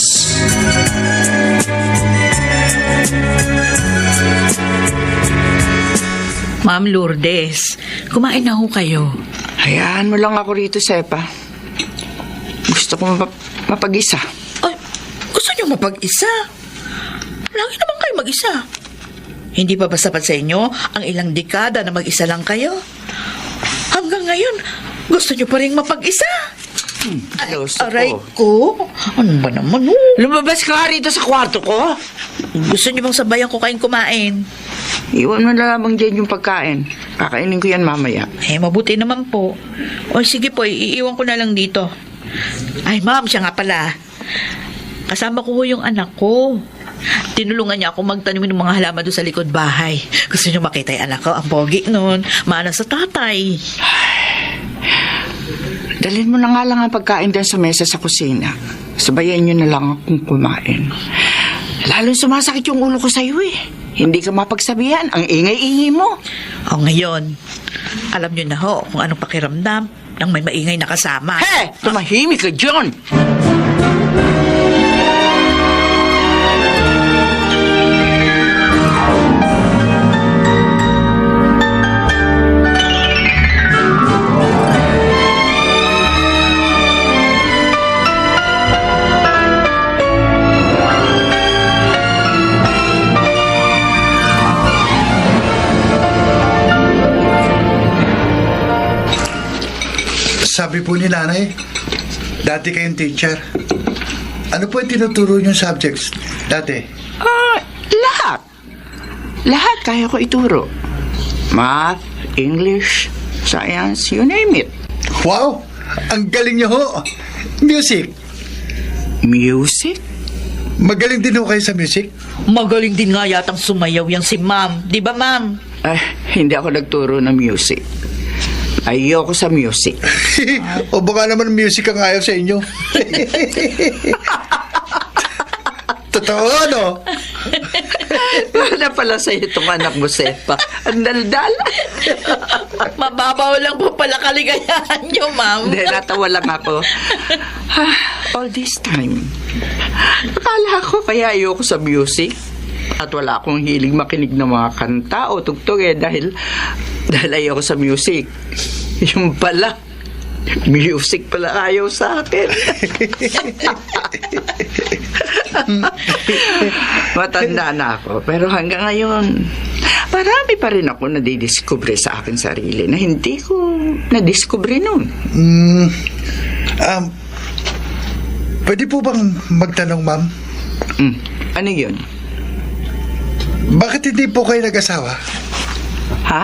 Ma'am Lourdes, kumain na ho kayo. Hayaan mo lang ako rito, Sepa. Gusto ko mapag-isa. Ay, gusto niyo mapag-isa? Lagi naman kayo mag-isa. Hindi ba ba sapat sa inyo ang ilang dekada na mag-isa lang kayo? Hanggang ngayon, gusto niyo pa rin mapag-isa? Loso Aray ko. ko. Ano ba naman? Lumabas ka rito sa kwarto ko. Gusto niyo bang sabayan ko kayong kumain? Iwan mo na lamang dyan yung pagkain. Kakainin ko yan mamaya. Eh, mabuti naman po. O sige po, iiwan ko na lang dito. Ay, ma'am, siya nga pala. Kasama ko ho yung anak ko. Tinulungan niya ako magtanim ng mga halaman doon sa likod bahay. Gusto niyo makita yung anak ko? Ang pogi nun. Mana sa tatay. Dalhin mo na nga lang ang pagkain dyan sa mesa sa kusina. Sabayan nyo na lang akong kumain. Lalo sumasakit yung ulo ko sa'yo eh. Hindi ka mapagsabihan. Ang ingay-ingay mo. O ngayon, alam niyo na ho kung anong pakiramdam ng may maingay na kasama. He! Tumahimik ka dyan! Sabi po ni nanay, dati kayong teacher. Ano po yung tinuturo yung subjects dati? Lahat. Lahat kaya ko ituro. Math, English, science, you name it. Wow! Ang galing niyo ho! Music! Music? Magaling din ho kayo sa music? Magaling din nga yatang sumayaw yang si ma'am. Di ba, ma'am? Hindi ako nagturo ng music. Ayoko sa music. O baka naman music ang ayaw sa inyo. Totoo, no? Wala pala sa'yo itong anak mo, Sepa. Ang daldal. Mababaw lang po pala kaligayahan niyo, ma'am. Hindi, natawa lang ako. All this time, akala ko kaya ayoko sa music. At wala akong hiling makinig ng mga kanta o tugtog dahil ayoko sa music. Yung pala, music pala ayaw sa akin. Matanda na ako, pero hanggang ngayon, marami pa rin ako nadidiscover sa aking sarili na hindi ko nadiscover noon. Pwede po bang magtanong, ma'am? Ano yun? Bakit hindi po kayo nag-asawa? Ha?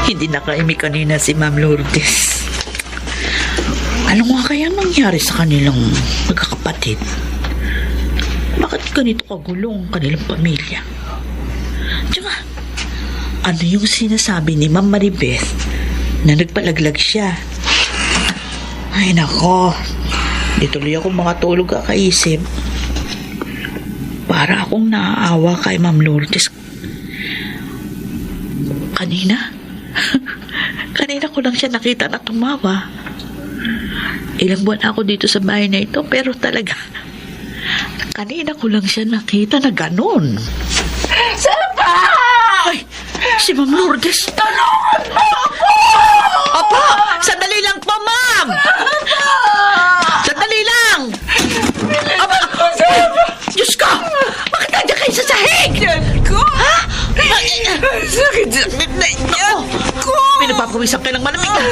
Hindi nakaimik kanina si Ma'am Lourdes. Ano nga kaya nangyari sa kanilang magkakapatid? Bakit ganito kagulong kanilang pamilya? Tsaka, ano yung sinasabi ni Ma'am Maribeth na nagpalaglag siya? Ay nako, di tuloy ako makatulog kakaisip. Para akong naaawa kay Ma'am Lourdes. Kanina ko lang siya nakita na tumawa. Ilang buwan ako dito sa bahay na ito, pero talaga, kanina ko lang siya nakita na ganon. Sepa! Ay, si Ma'am Lourdes. Tulungan mo ako! Opo! Sandali lang po, Ma'am! Sandali lang! Opo! Diyos ko! Bakit nandiyan kayo sa sahig? Yan ko! Ha? Sakit na yan! pinawisan ka ng malamig na.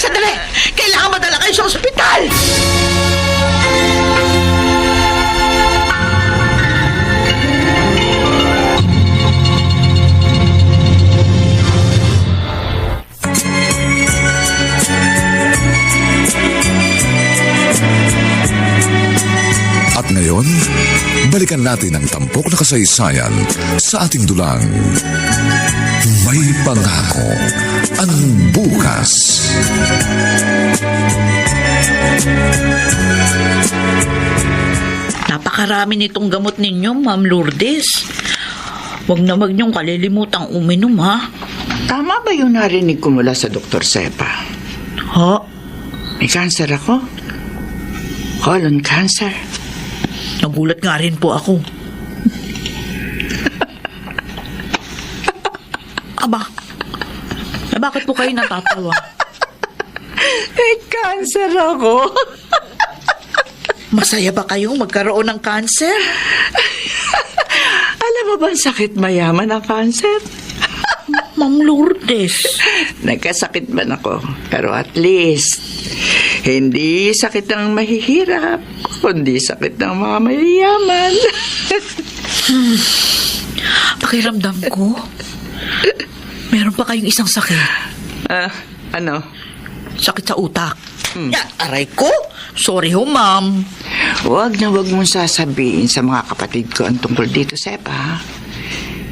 Sandali! Kailangan madala kayo sa ospital! At ngayon, balikan natin ang tampok na kasaysayan sa ating dulang. May pangako ang bukas. Napakarami nitong gamot ninyo, Ma'am Lourdes. Huwag na wag niyong kalilimutang uminom, ha? Tama ba yung narinig ko mula sa Dr. Sepa? Ha? May cancer ako? Colon cancer? Nagulat nga rin po ako. Aba, bakit po kayo natatawa? May cancer ako. Masaya ba kayong magkaroon ng cancer? Alam mo ba ang sakit mayaman ang cancer? Ma'am Lourdes. Nagkasakit man ako, pero at least, hindi sakit ng mahihirap, kundi sakit ng mga mayayaman. Pakiramdam ko, meron pa kayong isang sakit. Ano? Sakit sa utak. Ya, aray ko. Sorry ho, ma'am. Huwag na huwag mong sasabihin sa mga kapatid ko ang tungkol dito, Sepa. Ha?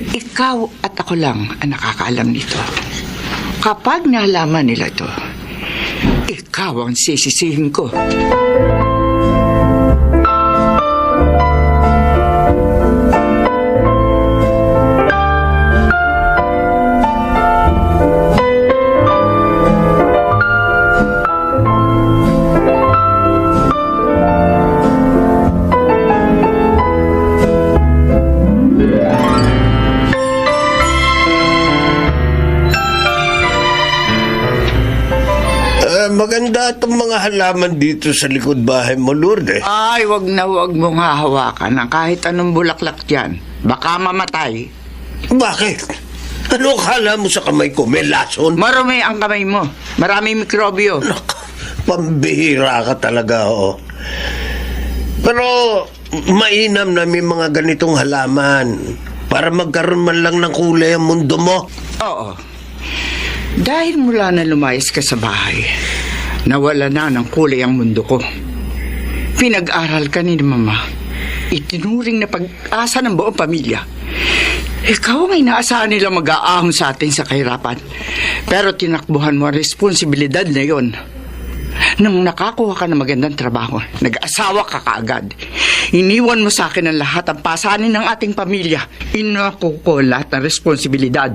Ikaw at ako lang ang nakakaalam nito. Kapag nalaman nila ito, ikaw ang sisisihin ko. Maganda itong mga halaman dito sa likod bahay mo, Lourdes. Ay, wag na wag mong hahawakan ng kahit anong bulaklak dyan. Baka mamatay. Bakit? Ano akala mo sa kamay ko? May lason? Marumi ang kamay mo. Maraming mikrobyo. Pambihira ka talaga, oh. Pero mainam na may mga ganitong halaman para magkaroon man lang ng kulay ang mundo mo. Oo. Dahil mula na lumayas ka sa bahay, nawala na ng kulay ang mundo ko. Pinag-aral ka ni Mama. Itinuring na pag-asa ng buong pamilya. Ikaw ang inaasahan nila mag-aahon sa atin sa kahirapan. Pero tinakbuhan mo ang responsibilidad na yon. Nang nakakuha ka ng magandang trabaho, nag-asawa ka kaagad. Iniwan mo sa akin ang lahat ang pasanin ng ating pamilya. Inako ko lahat ng responsibilidad.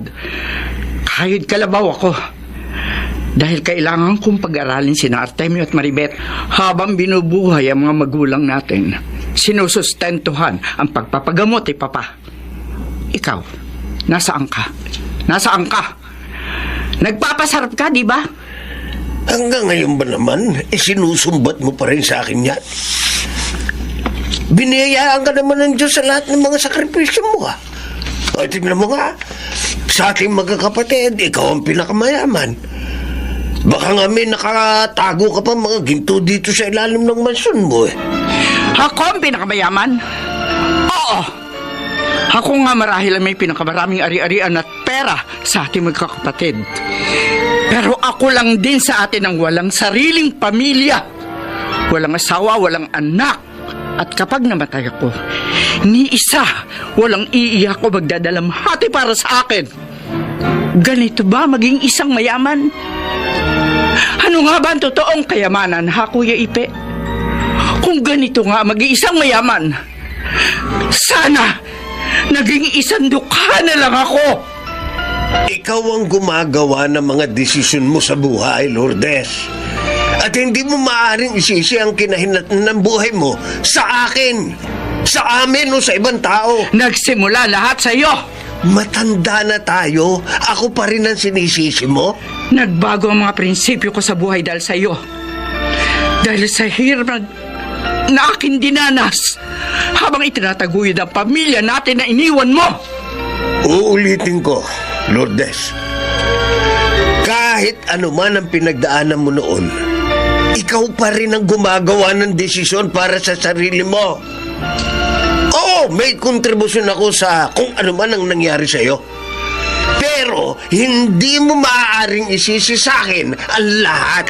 Kahit kalabaw ako. Dahil kailangan kong pag-aralin sina Artemio at Maribet habang binubuhay ang mga magulang natin. Sinusustentuhan ang pagpapagamot ni Papa. Ikaw, nasaan ka? Nasaan ka? Nagpapasarap ka, di ba? Hanggang ngayon ba naman, sinusumbat mo pa rin sa akin yan? Biniyayaan ka naman ng Diyos sa lahat ng mga sakripisyo mo, ha? O, tignan mo nga, sa ating magkakapatid, ikaw ang pinakamayaman. Baka nga may nakatago ka pa mga ginto dito sa ilalim ng mansyon mo, eh. Ako ang pinakamayaman? Oo. Ako nga marahil ang may pinakamaraming ari-arian at pera sa ating magkakapatid. Pero ako lang din sa atin ang walang sariling pamilya. Walang asawa, walang anak. At kapag namatay ako, ni isa, walang iiyak ko magdadalamhati para sa akin. Ganito ba maging isang mayaman? Ano nga ba ang totoong kayamanan, ha, Kuya Ipe? Kung ganito nga maging isang mayaman, sana naging isang dukha na lang ako. Ikaw ang gumagawa ng mga desisyon mo sa buhay, Lourdes. At hindi mo maaaring isisi ang kinahinatnan ng buhay mo sa akin, sa amin o sa ibang tao. Nagsimula lahat sa iyo. Matanda na tayo, ako pa rin ang sinisisi mo? Nagbago ang mga prinsipyo ko sa buhay dahil sa iyo. Dahil sa hirap na aking dinanas habang itinataguyod ang pamilya natin na iniwan mo. Uulitin ko, Lourdes. Kahit kahit ano man ang pinagdaanan mo noon, ikaw pa rin ang gumagawa ng desisyon para sa sarili mo. Oo, may kontribusyon ako sa kung ano man ang nangyari sa'yo. Pero hindi mo maaaring isisi sa akin ang lahat.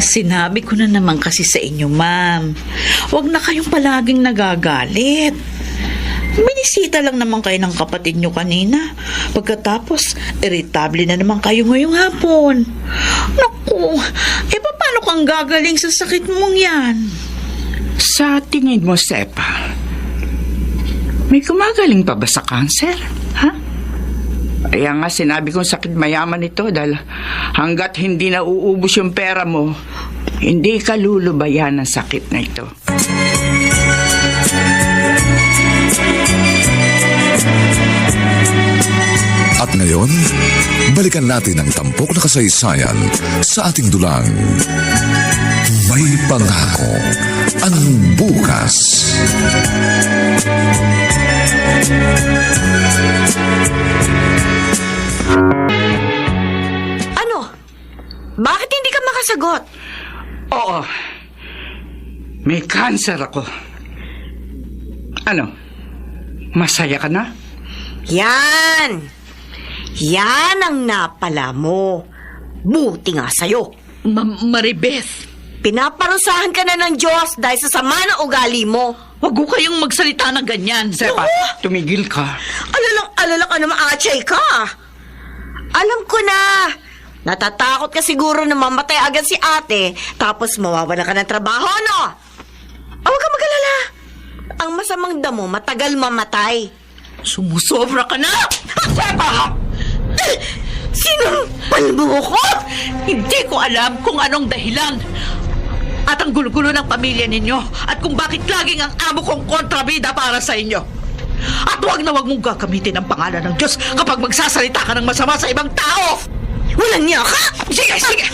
Sinabi ko na naman kasi sa inyo, ma'am. Huwag na kayong palaging nagagalit. Binisita lang naman kayo ng kapatid nyo kanina. Pagkatapos, irritable na naman kayo ngayong hapon. Naku, paano kang gagaling sa sakit mong yan? Sa tingin mo, Sepa, may gumagaling pa ba sa cancer? Ha? Kaya nga sinabi kong sakit mayaman ito dahil hanggat hindi na uubos yung pera mo, hindi ka lulubayan ng sakit na ito. At ngayon, balikan natin ang tampok na kasaysayan sa ating dulang. May pangako ang bukas. Ano? Bakit hindi ka makasagot? Oo, may cancer ako. Ano? Masaya ka na? Yan! Yan ang napala mo. Buti nga sa'yo. Maribeth, Pinaparusahan ka na ng Diyos dahil sa sama ng ugali mo. wag ko kayong magsalita ng ganyan. Sepa, tumigil ka. Alala ka naman, Achay ka. Alam ko na. Natatakot ka siguro na mamatay agad si ate, tapos mawawala ka ng trabaho, no? Huwag ka mag-alala. Ang masamang damo, matagal mamatay. Sumusobra ka na! Sepa! Sinampal mo ko? Hindi ko alam kung anong dahilan at ang gulo-gulo ng pamilya ninyo at kung bakit laging ang amo kong kontrabida para sa inyo. At huwag na huwag mong gagamitin ang pangalan ng Diyos kapag magsasalita ka ng masama sa ibang tao. Walang niya ka? Sige!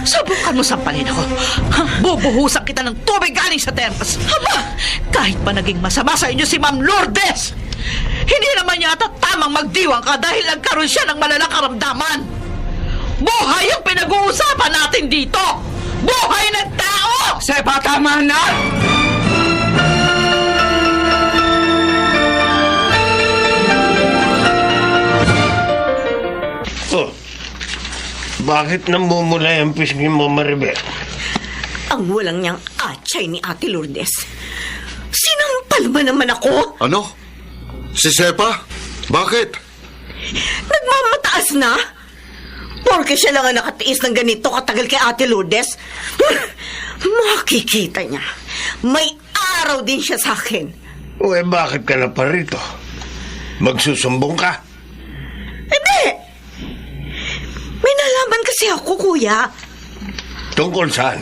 Subukan mo sampalin ako. Bubuhusan kita ng tubig galing sa termos. Haba! Kahit pa naging masama sa inyo si Ma'am Lourdes, hindi naman yata tamang magdiwang ka dahil nagkaroon siya ng malalang karamdaman. Buhay ang pinag-uusapan natin dito! Buhay ng tao! Sepa, tama na! Oh, bakit namumula ang pisngi mo, Maribel? Ang walang niyang Achay ni Ate Lourdes. Sinampal ba naman ako? Ano? Si Sepa? Bakit? Nagmamataas na? Porke siya lang ang nakatiis ng ganito katagal kay Ate Lourdes. Makikita niya. May araw din siya sa akin. O bakit ka na pa rito? Magsusumbong ka? Hindi! May nalaman kasi ako, kuya. Tungkol saan?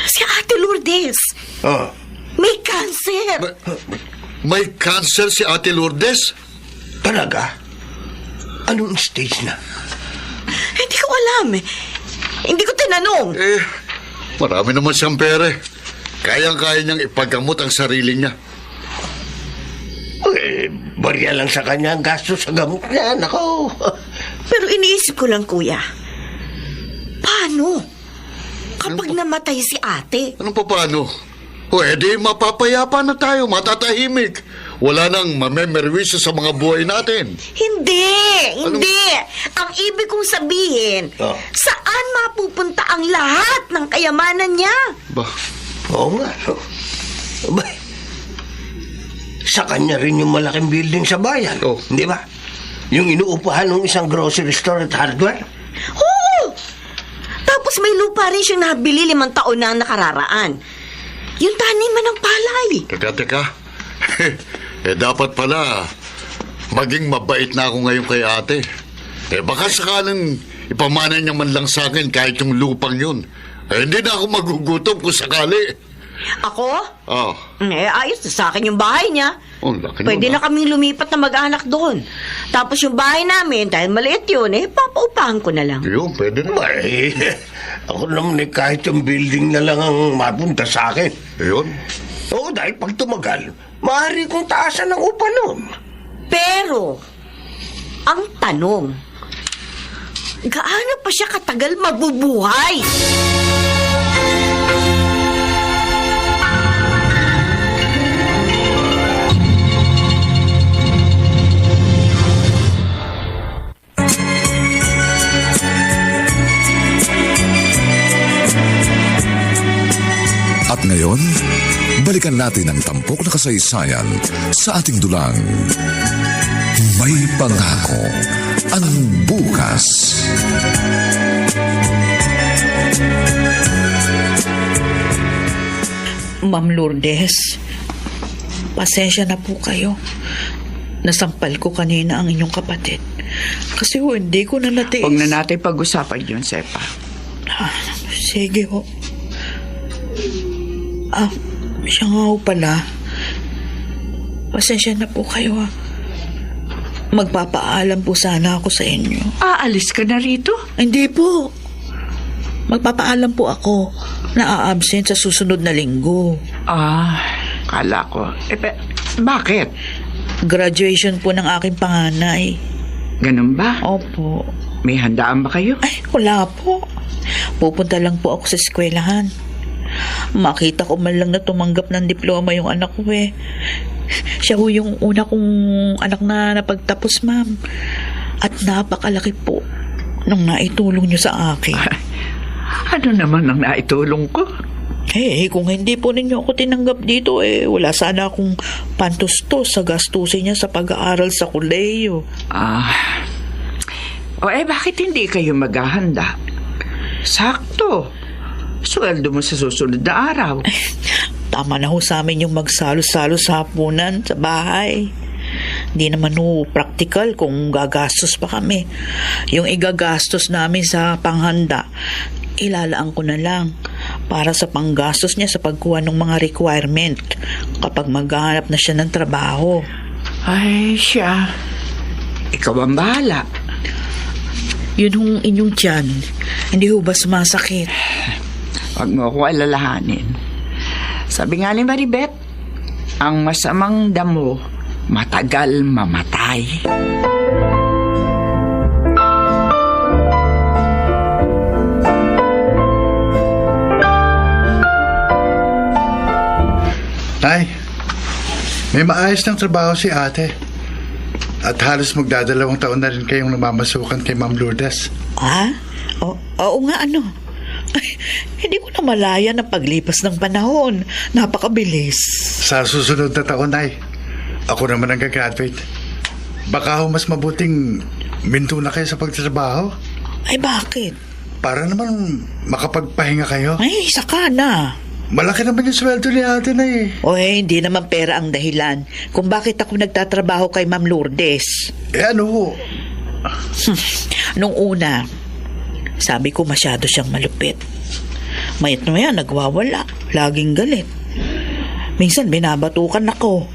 Si Ate Lourdes. Oh, May cancer. May cancer si Ate Lourdes? talaga? Anong stage na? Hindi ko alam eh. Hindi ko tinanong. Marami naman siyang pere. Kayang-kaya niyang ipaggamot ang sarili niya. Barya lang sa kanya ang gasto sa gamot niya, nako. Pero iniisip ko lang, kuya. Paano? Kapag namatay si ate, Anong paano? Edi mapapayapa na tayo, matatahimik. Wala nang mamemerwisyo sa mga buhay natin. Hindi. Ang ibig kong sabihin, Oh. saan mapupunta ang lahat ng kayamanan niya? Ba? Oo nga. Abay, sa kanya rin yung malaking building sa bayan. Oh. Hindi ba? Yung inuupahan ng isang grocery store at hardware. Oo! Tapos may lupa rin siyang nabili 5 taon na ang nakararaan. Yung taniman ng palay. Teka. Dapat pala maging mabait na ako ngayon kay ate. Baka sakaling ipamana niya man lang sa akin kahit yung lupang yun. Hindi na ako magugutom kung sakali. Ako? Oh, Ayos na sa akin yung bahay niya. laki Pwede nun, na kaming lumipat na mag-anak doon. Tapos yung bahay namin, dahil maliit yun, papaupahan ko na lang. Yun, pwede na. Ay, ako naman kahit yung building na lang ang mapunta sa akin. Yun. Oo, dahil pag tumagal, maaari kong taasan ng upa nun. Pero, ang tanong, gaano pa siya katagal mabubuhay? At ngayon, balikan natin ang tampok na kasaysayan sa ating dulang. May pangako ang bukas. Ma'am Lourdes, pasensya na po kayo. Nasampal ko kanina ang inyong kapatid. Kasi hindi ko na natiis. Huwag na natin pag-usapan yun, Sepa. Sige ho. Siya nga ho pala. Pasensya na po kayo ha. Magpapaalam po sana ako sa inyo. Aalis ka na rito? Hindi po. Magpapaalam po ako na a-absent sa susunod na linggo. Kala ko. Bakit? Graduation po ng aking panganay. Ganun ba? Opo. May handaan ba kayo? Ay, wala po. Pupunta lang po ako sa eskwelahan. Makita ko man lang na tumanggap ng diploma yung anak ko eh. Siya ho yung una kong anak na napagtapos, ma'am. At napakalaki po nung naitulong niyo sa akin. Ano naman ang naitulong ko? Kung hindi po ninyo ako tinanggap dito, wala sana akong pantustos sa gastusin niya sa pag-aaral sa koleyo. Bakit hindi kayo maghahanda? Sakto. Sweldo mo sa susunod na araw. Tama na ho sa amin yung magsalo-salo sa hapunan sa bahay. Hindi naman ho practical kung gagastos pa kami. Yung igagastos namin sa panghanda, ilalaan ko na lang para sa panggastos niya sa pagkuha ng mga requirement kapag maghahanap na siya ng trabaho. Ay, siya. Ikaw ang bahala. Yun hong inyong tiyan, hindi ho ba sumasakit? Huwag mo ako alalahanin. Sabi nga ni Maribet, ang masamang damo, matagal mamatay. Nay, may maayos ng trabaho si ate. At halos magdadalawang taon na rin kayong namamasukan kay Ma'am Lourdes. Oo nga ano. Ay, hindi ko na malaya na paglipas ng panahon. Napakabilis. Sa susunod na taon, Nay, ako naman ang gagraduate. Baka ho mas mabuting minto na kayo sa pagtatrabaho. Ay, bakit? Para naman makapagpahinga kayo. Ay, saka na. Malaki naman yung sweldo ni ate na eh. Hindi naman pera ang dahilan kung bakit ako nagtatrabaho kay Ma'am Lourdes. Ano ho? Nung una, sabi ko masyado siyang malupit. Mayat na yan, nagwawala. Laging galit. Minsan binabatukan ako.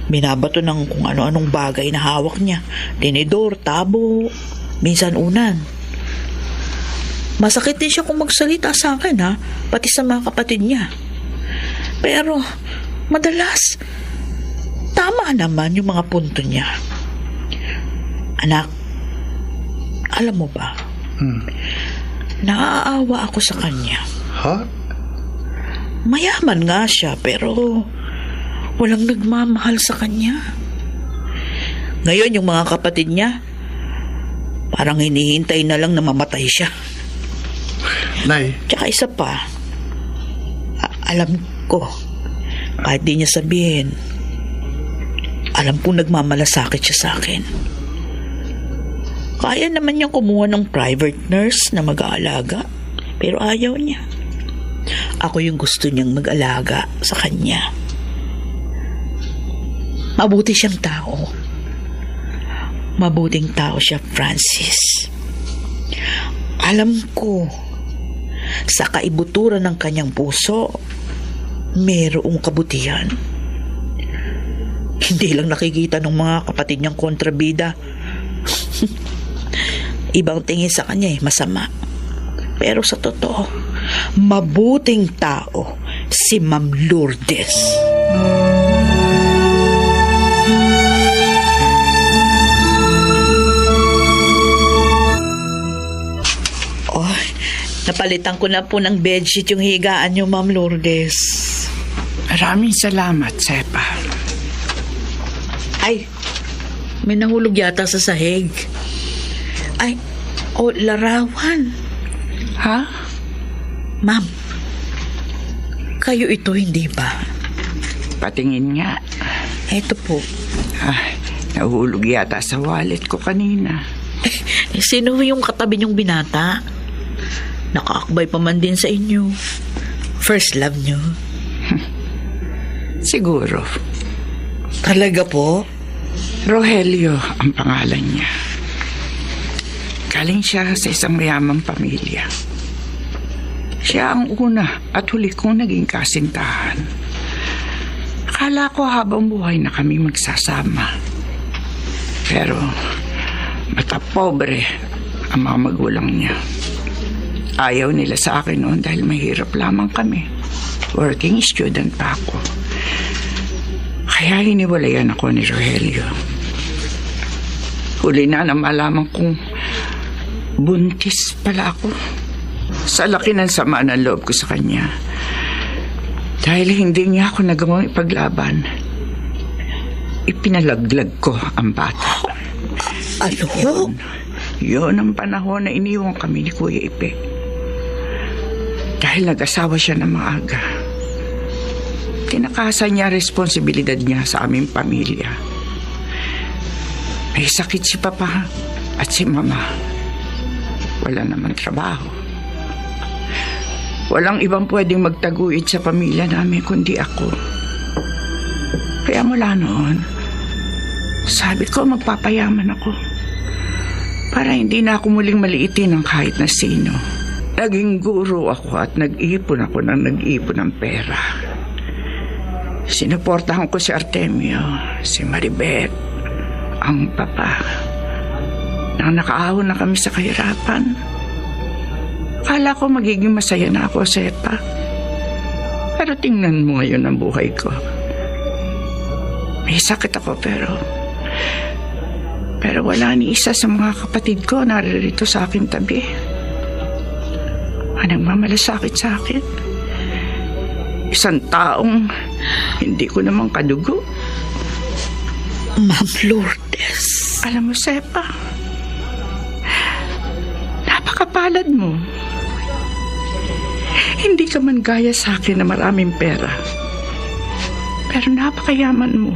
Binabato ng kung ano-anong bagay na hawak niya. Tinidor, tabo, minsan unan. Masakit din siya kung magsalita sa akin ha, pati sa mga kapatid niya. Pero madalas tama naman yung mga punto niya. Anak, alam mo ba, naaawa ako sa kanya. Ha? Mayaman nga siya pero walang nagmamahal sa kanya. Ngayon yung mga kapatid niya parang hinihintay na lang na mamatay siya. Nay, Tsaka isa pa, alam ko, kahit di niya sabihin, alam kong nagmamalasakit siya sa akin. Kaya naman niyang kumuha ng private nurse na mag-aalaga, pero ayaw niya. Ako yung gusto niyang mag-alaga sa kanya. Mabuti siyang tao. Mabuting tao siya, Francis. Alam ko, sa kaibuturan ng kanyang puso, merong kabutihan. Hindi lang nakikita ng mga kapatid niyang kontrabida. Ibang tingin sa kanya masama. Pero sa totoo, mabuting tao si Ma'am Lourdes. Oh, napalitan ko na po ng bedsheet yung higaan niyo, Ma'am Lourdes. Maraming salamat, Sepa. Ay, may nahulog yata sa sahig. Ay, larawan. Ha? Ma'am, kayo ito hindi ba? Patingin nga. Ito po. Nahulog yata sa wallet ko kanina. Sino yung katabi niyong binata? Nakaakbay pa man din sa inyo. First love niyo. Siguro. Talaga po? Rogelio ang pangalan niya. Galing siya sa isang mayamang pamilya. Siya ang una at huli kong naging kasintahan. Akala ko habang buhay na kami magsasama. Pero matapobre ang mga magulang niya. Ayaw nila sa akin noon dahil mahirap lamang kami. Working student pa ako. Kaya hiniwalayan ako ni Rogelio. Huli na malaman kong buntis pala ako. Sa laki ng sama ng loob ko sa kanya. Dahil hindi niya ako nagawang ipaglaban, ipinalaglag ko ang bata. Ano? Yun ang panahon na iniwan kami ni Kuya Ipe. Dahil nag-asawa siya ng maaga. Tinakasan niya responsibilidad niya sa aming pamilya. May sakit si Papa at si Mama. Wala naman trabaho. Walang ibang pwedeng magtaguid sa pamilya namin kundi ako. Kaya mula noon, sabi ko magpapayaman ako. Para hindi na ako muling maliitin ng kahit na sino. Naging guro ako at nag-ipon ako ng pera. Sinuportahan ko si Artemio, si Maribet, ang Papa. Nang nakaahon na kami sa kahirapan, akala ko magiging masaya na ako, Sepa. Pero tingnan mo ngayon ang buhay ko. May sakit ako pero wala ni isa sa mga kapatid ko naririto sa akin tabi. Anong mamalasakit sa akin? Isang taong hindi ko naman kadugo. Ma'am Lourdes. Alam mo, Sepa, napakapalad mo. Hindi ka man gaya sa akin na maraming pera. Pero napakayaman mo.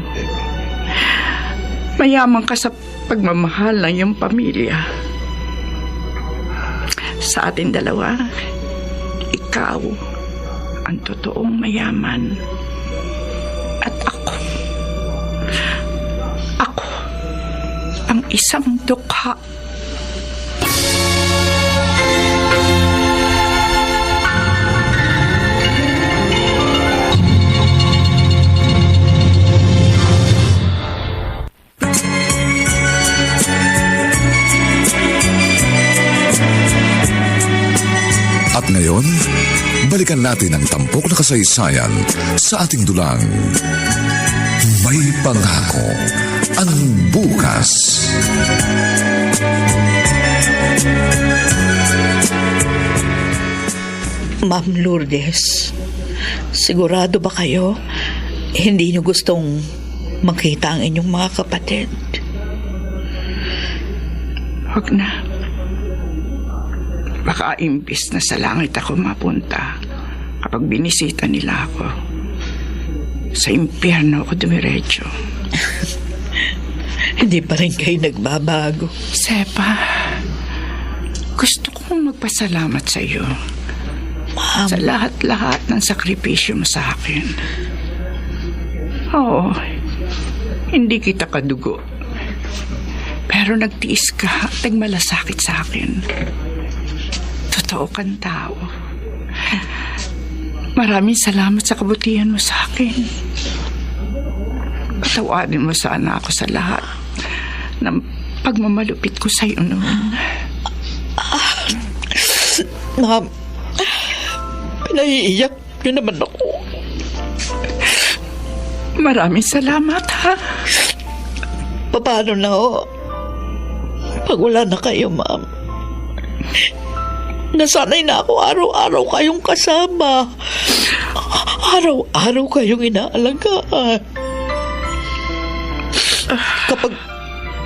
Mayaman ka sa pagmamahal ng iyong pamilya. Sa ating dalawa, ikaw ang totoong mayaman. At ako ang isang dukha. At ngayon, balikan natin ang tampok na kasaysayan sa ating dulang. May pangako ang bukas. Ma'am Lourdes, sigurado ba kayo hindi niyo gustong makita ang inyong mga kapatid? Huwag na. Baka imbis na sa langit ako mapunta kapag binisita nila ako. Sa impyerno ako dumiretso. Hindi pa rin kayo nagbabago. Sepa, gusto kong magpasalamat sa iyo. Ma'am, Sa lahat-lahat ng sakripisyo mo sa akin. Oo, hindi kita kadugo. Pero nagtiis ka at nagmalasakit sa akin. Totoo kang tao. Maraming salamat sa kabutihan mo sa akin. Patawarin mo sana ako sa lahat ng pagmamalupit ko sa iyo noon. Ma'am, pinaiiyak niyo naman ako. Maraming salamat, ha? Paano na ho? Pag wala na kayo, ma'am. Nasanay na ako araw-araw kayong kasama. Araw-araw kayong inaalagaan.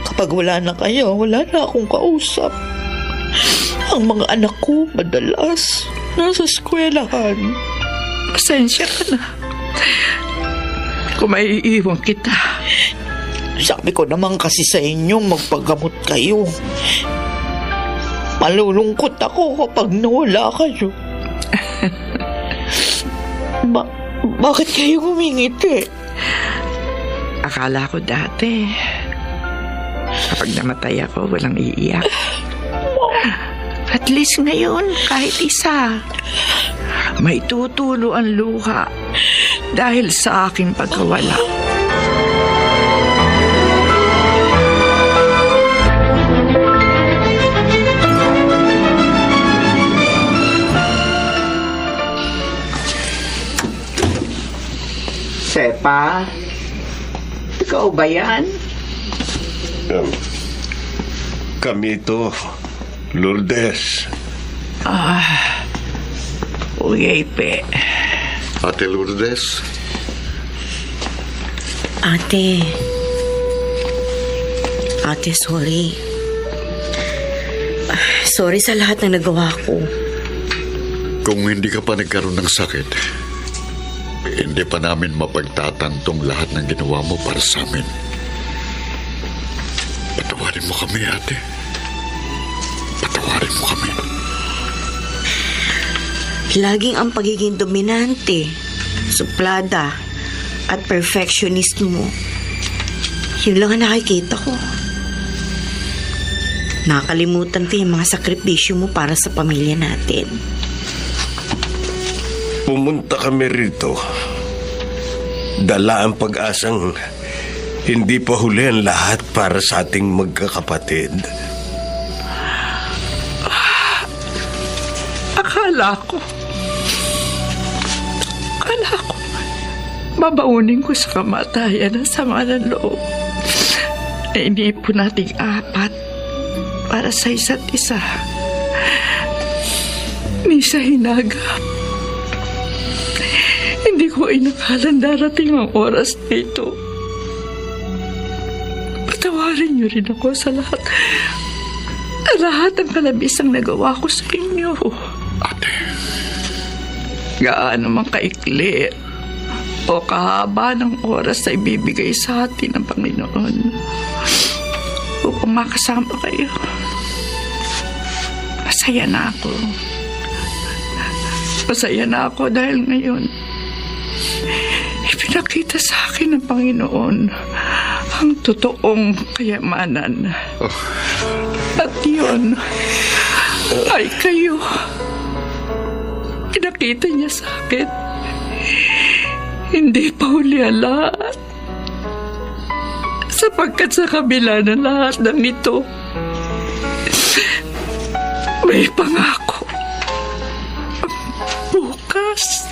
Kapag wala na kayo, wala na akong kausap. Ang mga anak ko madalas nasa eskwelahan. Pasensya ka na. Kung maiiwan kita. Sabi ko naman kasi sa inyo, magpagamot kayo. Malulungkot ako kapag nawala kayo. Bakit kayo ngumingiti? Akala ko dati, kapag namatay ako, walang iiyak. At least ngayon, kahit isa, may tutulo ang luha dahil sa aking pagkawala. Sepa, ikaw ba yan? Kami ito, Lourdes. Uyepe. Ate Lourdes, Ate, sorry. Sorry sa lahat ng nagawa ko. kung hindi ka pa nagkaroon ng sakit, hindi pa namin mapagtatantong lahat ng ginawa mo para sa amin. Patawarin mo kami, ate. Patawarin mo kami. Laging ang pagiging dominante, suplada, at perfectionist mo. Yun lang ang nakikita ko. Nakalimutan ko yung mga sakripisyo mo para sa pamilya natin. Pumunta kami rito. Dala ang pag-asang hindi pa huli ang lahat para sa ating magkakapatid. Akala ko, babaunin ko sa kamatayan ang sama ng loob. Iniipon nating 4 para sa isa't isa. Ni sa hinagap. Hindi ko inakalang darating ang oras na ito. Patawarin niyo rin ako sa lahat. Lahat ng kalabisang nagawa ko sa inyo. Ate. Gaano man kaikli o kahaba ng oras na ibibigay sa atin ng Panginoon upang makasama kayo. Masaya na ako. Masaya na ako dahil ngayon ipinakita sa akin ng Panginoon ang totoong kayamanan. At yun ay kayo. Pinakita niya sa akin. Hindi pa huli ang lahat. Sapagkat sa kabila ng lahat ng ito, may pangako. Bukas.